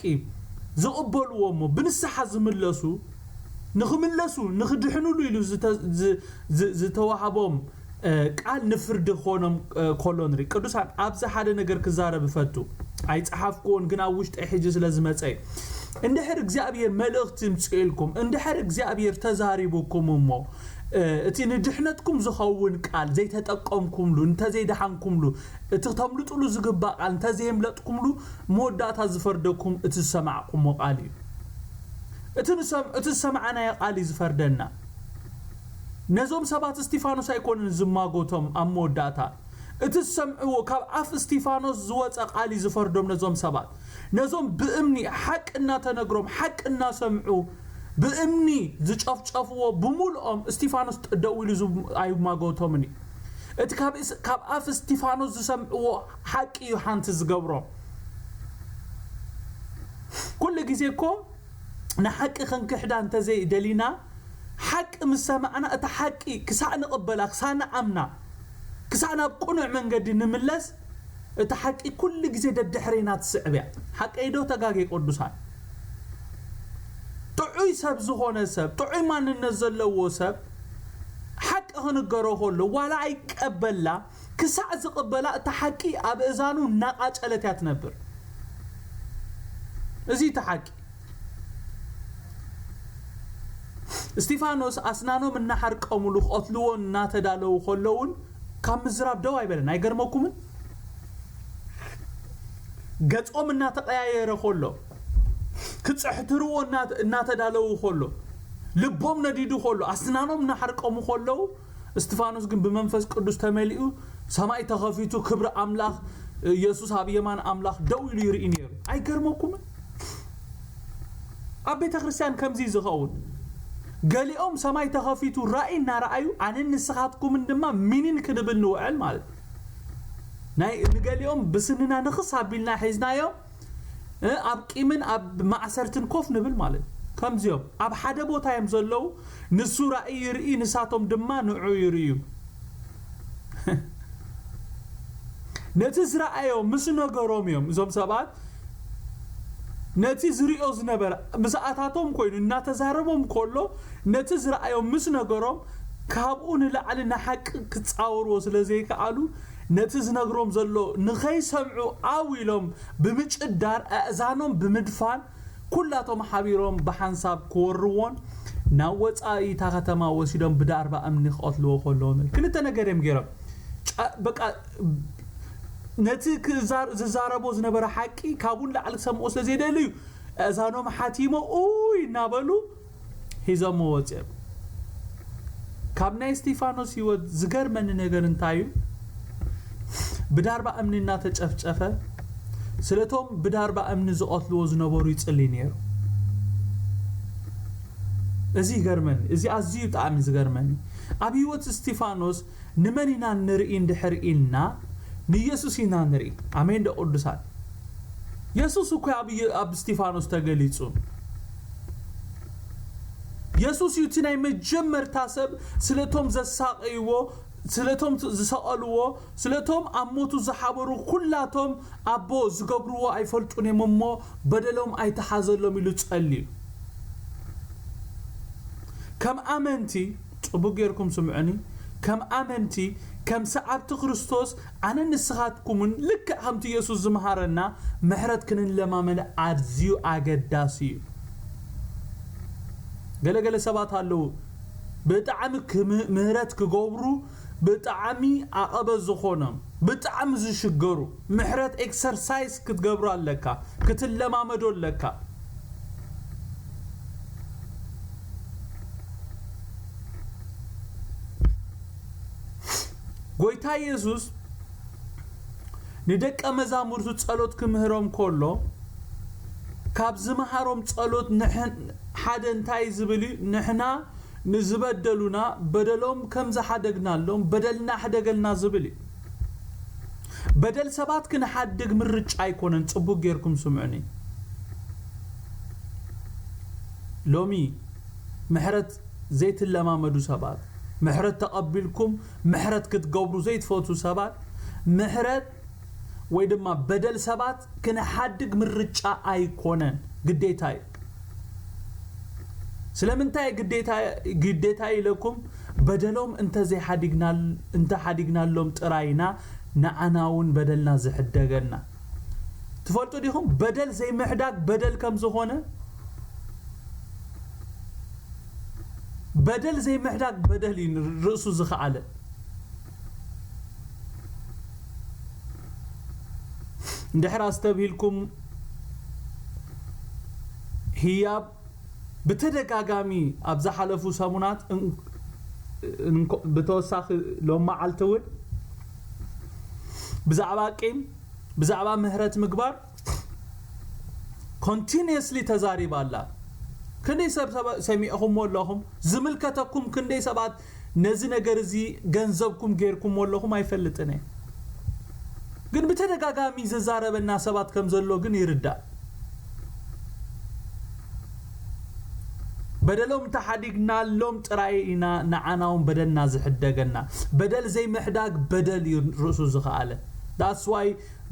ዝቕበልዎ እሞ ብንስሓ ዝምለሱ ንኽምለሱ ንኽድሕኑሉ ኢሉ ዝተዋሃቦም ቃል ንፍርዲ ክኾኖም ከሎ ንርኢ። ቅዱሳን ኣብዚ ሓደ ነገር ክዛረብ እፈቱ። ኣይጸሓፍኩዎን፣ ግን ኣብ ውሽጠይ ሕጂ ስለ ዝመጸ እዩ። እንድሕር እግዚኣብሔር መልእኽቲ ምጽእልኩም፣ እንድሕር እግዚኣብሔር ተዛሪቡኩም እሞ፣ እ፣ እቲ ንድሕነትኩም ዝኸውን ቃል ዘይተጠቀምኩምሉ፣ እንተዘይደሓንኩምሉ፣ እቲ ክተምልጡሉ ዝግባእ ቃል እንተዘየምለጥኩምሉ፣ መወዳእታ ዝፈርደኩም እቲ ዝሰማዕኩሞ ቃል እዩ። እቲ ንሰም-፣ እቲ ዝሰማዕናዮ ቃል እዩ ዝፈርደና። ነዞም ሰባት እስቲፋኖስ ኣይኮንን ዝማጎቶም ኣብ መወዳእታ። እቲ ዝሰምዕዎ ካብ ኣፍ እስቲፋኖስ ዝወጸ ቃል እዩ ዝፈርዶም ነዞም ሰባት። ነዞም ብእምኒ ሓቂ እናተነግሮም፣ ሓቂ እናሰምዑ፣ ብእምኒ ዝጨፍጨፍዎ ብምልኦም እስቲፋኖስ ደው ኢሉ ዝ-፣ ኣይማጎቶምን እዩ። እቲ ካብ እስ-፣ ካብ ኣፍ እስቲፋኖስ ዝሰምዕዎ ሓቂ እዩ ሓንቲ ዝገብሮም። ኩሉ ግዜ እኮ ንሓቂ ክንክሕዳ እንተዘይደሊና፣ ሓቂ ምስ ሰማዕና፣ እታ ሓቂ ክሳዕ ንቕበላ፣ ክሳዕ ንኣምና፣ ክሳዕ ናብ ቅኑዕ መንገዲ ንምለስ፣ እታ ሓቂ ኩሉ ግዜ ደድሕሬና ትስዕብ እያ። ሓቀይ ዶ ተጋጌ ቅዱሳን? ጥዑይ ሰብ ዝኾነ ሰብ፣ ጥዑይ ማንነት ዘለዎ ሰብ፣ ሓቂ ክንገሮ ከሎ፣ ዋላ ኣይቀበላ፣ ክሳዕ ዝቕበላ፣ እታ ሓቂ ኣብ እዛኑ እናቃጨለት እያ ትነብር። እዚ እቲ ሓቂ። እስቲፋኖስ ኣስናኖም እናሓርቀሙሉ ክቐትልዎ እናተዳለዉ ከለውን ካብ ምዝራብ ደው ኣይበለን። ኣይገርመኩምን? ገጾም እናተቐያየረ ከሎ፣ ክጽሕትርዎ እናተ-፣ እናተዳለዉ ከሎ፣ ልቦም ነዲዱ ከሎ፣ ኣስናኖም እናሓርቀሙ ከለዉ፣ እስቲፋኖስ ግን ብመንፈስ ቅዱስ ተመሊኡ፣ ሰማይ ተኸፊቱ፣ ክብሪ ኣምላኽ፣ ኢየሱስ ኣብ የማን ኣምላኽ ደው ኢሉ ይርኢ ነይሩ። ኣይገርመኩምን? ኣብ ቤተ ክርስቲያን ከምዚ እዩ ዝኸውን። ገሊኦም ሰማይ ተኸፊቱ ራእይ እናረኣዩ፣ ኣነን ንስኻትኩምን ድማ ሚኒን ክንብል ንውዕል ማለት እዩ። ናይ፣ ንገሊኦም ብስንና ንኽስ ኣቢልና ሒዝናዮም፣ እ፣ ኣብ ቂምን ኣብ ማእሰርትን ኮፍ ንብል ማለት እዩ። ከምዚኦም ኣብ ሓደ ቦታ እዮም ዘለዉ። ንሱ ራእይ ይርኢ፣ ንሳቶም ድማ ንዑ ይርእዩ። ነቲ ዝረኣዮ ምስ ነገሮም እዮም እዞም ሰባት፣ ነቲ ዝርእዮ ዝነበረ ምስኣታቶም ኮይኑ እናተዛረቦም ከሎ፣ ነቲ ዝረኣዮ ምስ ነገሮም፣ ካብኡ ንላዕሊ ንሓቂ ክጻወርዎ ስለ ዘይከኣሉ፣ ነቲ ዝነግሮም ዘሎ ንኸይሰምዑ ኣው ኢሎም ብምጭዳር፣ ኣእዛኖም ብምድፋን፣ ኩላቶም ሓቢሮም ብሓንሳብ ክወርዎን ናብ ወጻኢ እታ ከተማ ወሲዶም ብዳርባ እምኒ ክቐትልዎ ከለዉ ንርኢ። ክልተ ነገር እዮም ገይሮም። ጫ-፣ በቃ፣ ነቲ ክዛር-፣ ዝዛረቦ ዝነበረ ሓቂ ካብኡ ንላዕሊ ክሰምዑ ስለ ዘይደልዩ፣ ኣእዛኖም ሓቲሞ፣ ኡይ እናበሉ ሒዞሞ ወጺኦም። ካብ ናይ እስቲፋኖስ ህይወት ዝገርመኒ ነገር እንታይ እዩ? ብዳርባ እምኒ እናተጨፍጨፈ፣ ስለቶም ብዳርባ እምኒ ዝቐትልዎ ዝነበሩ ይጽሊ ነይሩ። እዚ ይገርመኒ። እዚ ኣዝዩ ብጣዕሚ ዝገርመኒ። ኣብ ህይወት እስቲፋኖስ ንመን ኢና ንርኢ እንድሕር ኢልና፣ ንኢየሱስ ኢና ንርኢ። ኣሜን ዶ ቅዱሳን? የሱስ እኮ ኣብ፣ ኣብ እስቲፋኖስ ተገሊጹ። የሱስ እዩ እቲ ናይ መጀመርታ ሰብ ስለቶም ዘሳቐይዎ፣ ስለቶም ዝሰቐልዎ፣ ስለቶም ኣብ ሞቱ ዝሓበሩ ኩላቶም ኣቦ ዝገብርዎ ኣይፈልጡን እዮም እሞ በደሎም ኣይተሓዘሎም ኢሉ ጸልዩ። ከም ኣመንቲ፣ ጽቡቕ ጌርኩም ስምዑኒ፣ ከም ኣመንቲ፣ ከም ሰዓብቲ ክርስቶስ ኣነ ንስኻትኩምን ልክዕ ከምቲ የሱስ ዝመሃረና ምሕረት ክንለማመድ ኣዝዩ ኣገዳሲ እዩ። ገለገለ ሰባት ኣለዉ ብጣዕሚ ክም-፣ ምህረት ክገብሩ ብጣዕሚ ዓቐበት ዝኾኖም፣ ብጣዕሚ ዝሽገሩ፣ ምሕረት ኤክሰርሳይዝ ክትገብሩ ኣለካ፣ ክትለማመዶ ኣለካ። ጎይታ የሱስ ንደቀ መዛሙርቱ ጸሎት ክምህሮም ከሎ፣ ካብ ዝመሃሮም ጸሎት ንሕን-፣ ሓደ እንታይ ዝብል እዩ? ንሕና ንዝበደሉና በደሎም ከም ዝሓደግናሎም በደልና ሕደገልና ዝብል እዩ። በደል ሰባት ክንሓድግ ምርጫ ኣይኮነን። ጽቡቕ ጌርኩም ስምዑኒ። ሎሚ ምሕረት ዘይትለማመዱ ሰባት፣ ምሕረት ተቐቢልኩም ምሕረት ክትገብሩ ዘይትፈቱ ሰባት፣ ምሕረት ወይ ድማ በደል ሰባት ክንሓድግ ምርጫ ኣይኮነን፣ ግዴታ እዩ። ስለምንታይ ግዴታ፣ ግዴታ ኢለኩም? በደሎም እንተዘይሓዲግና-፣ እንተሓዲግናሎም ጥራይ ኢና ንዓና እውን በደልና ዝሕደገና። ትፈልጡ ዲኹም በደል ዘይምሕዳግ በደል ከም ዝኾነ? በደል ዘይምሕዳግ በደል እዩ ርእሱ ዝኸኣለ። እንድሕር ኣስተብሂልኩም ህያብ ብተደጋጋሚ ኣብ ዝሓለፉ ሰሙናት እን- እንኮ- ብተወሳኺ ሎም መዓልቲ እውን ብዛዕባ ቂም ብዛዕባ ምህረት ምግባር ኮንቲኒየስሊ ተዛሪባ ኣላ። ክንደይ ሰብ ሰብ- ሰሚዕኹምዎ ኣለኹም? ዝምልከተኩም ክንደይ ሰባት ነዚ ነገር እዚ ገንዘብኩም ጌርኩምዎ ኣለኹም ኣይፈልጥን እየ። ግን ብተደጋጋሚ ዘዛረበና ሰባት ከም ዘሎ ግን ይርዳእ። በደሎም ተሓዲግናሎም ጥራይ ኢና ንዓና እውን በደልና ዝሕደገና። በደል ዘይምሕዳግ በደል እዩ ርእሱ ዝኸኣለ። That's why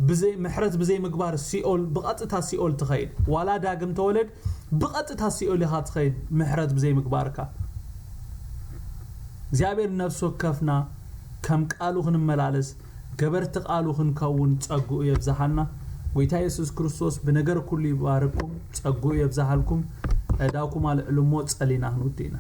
ብዘይ ምሕረት ብዘይ ምግባር ሲኦል ብቐጥታ ሲኦል ትኸይድ። ዋላ ዳግም ተወለድ ብቐጥታ ሲኦል ኢኻ ትኸይድ ምሕረት ብዘይ ምግባርካ። እግዚኣብሔር ነፍሲ ወከፍና ከም ቃሉ ክንመላለስ ገበርቲ ቃሉ ክንከውን ጸግኡ የብዝሓልና። ጎይታ የሱስ ክርስቶስ ብነገር ኩሉ ይባርኩም፣ ጸግኡ የብዝሓልኩም። ዕዳኩም ኣልዕሉ እሞ ጸሊና ክንውድእ ኢና።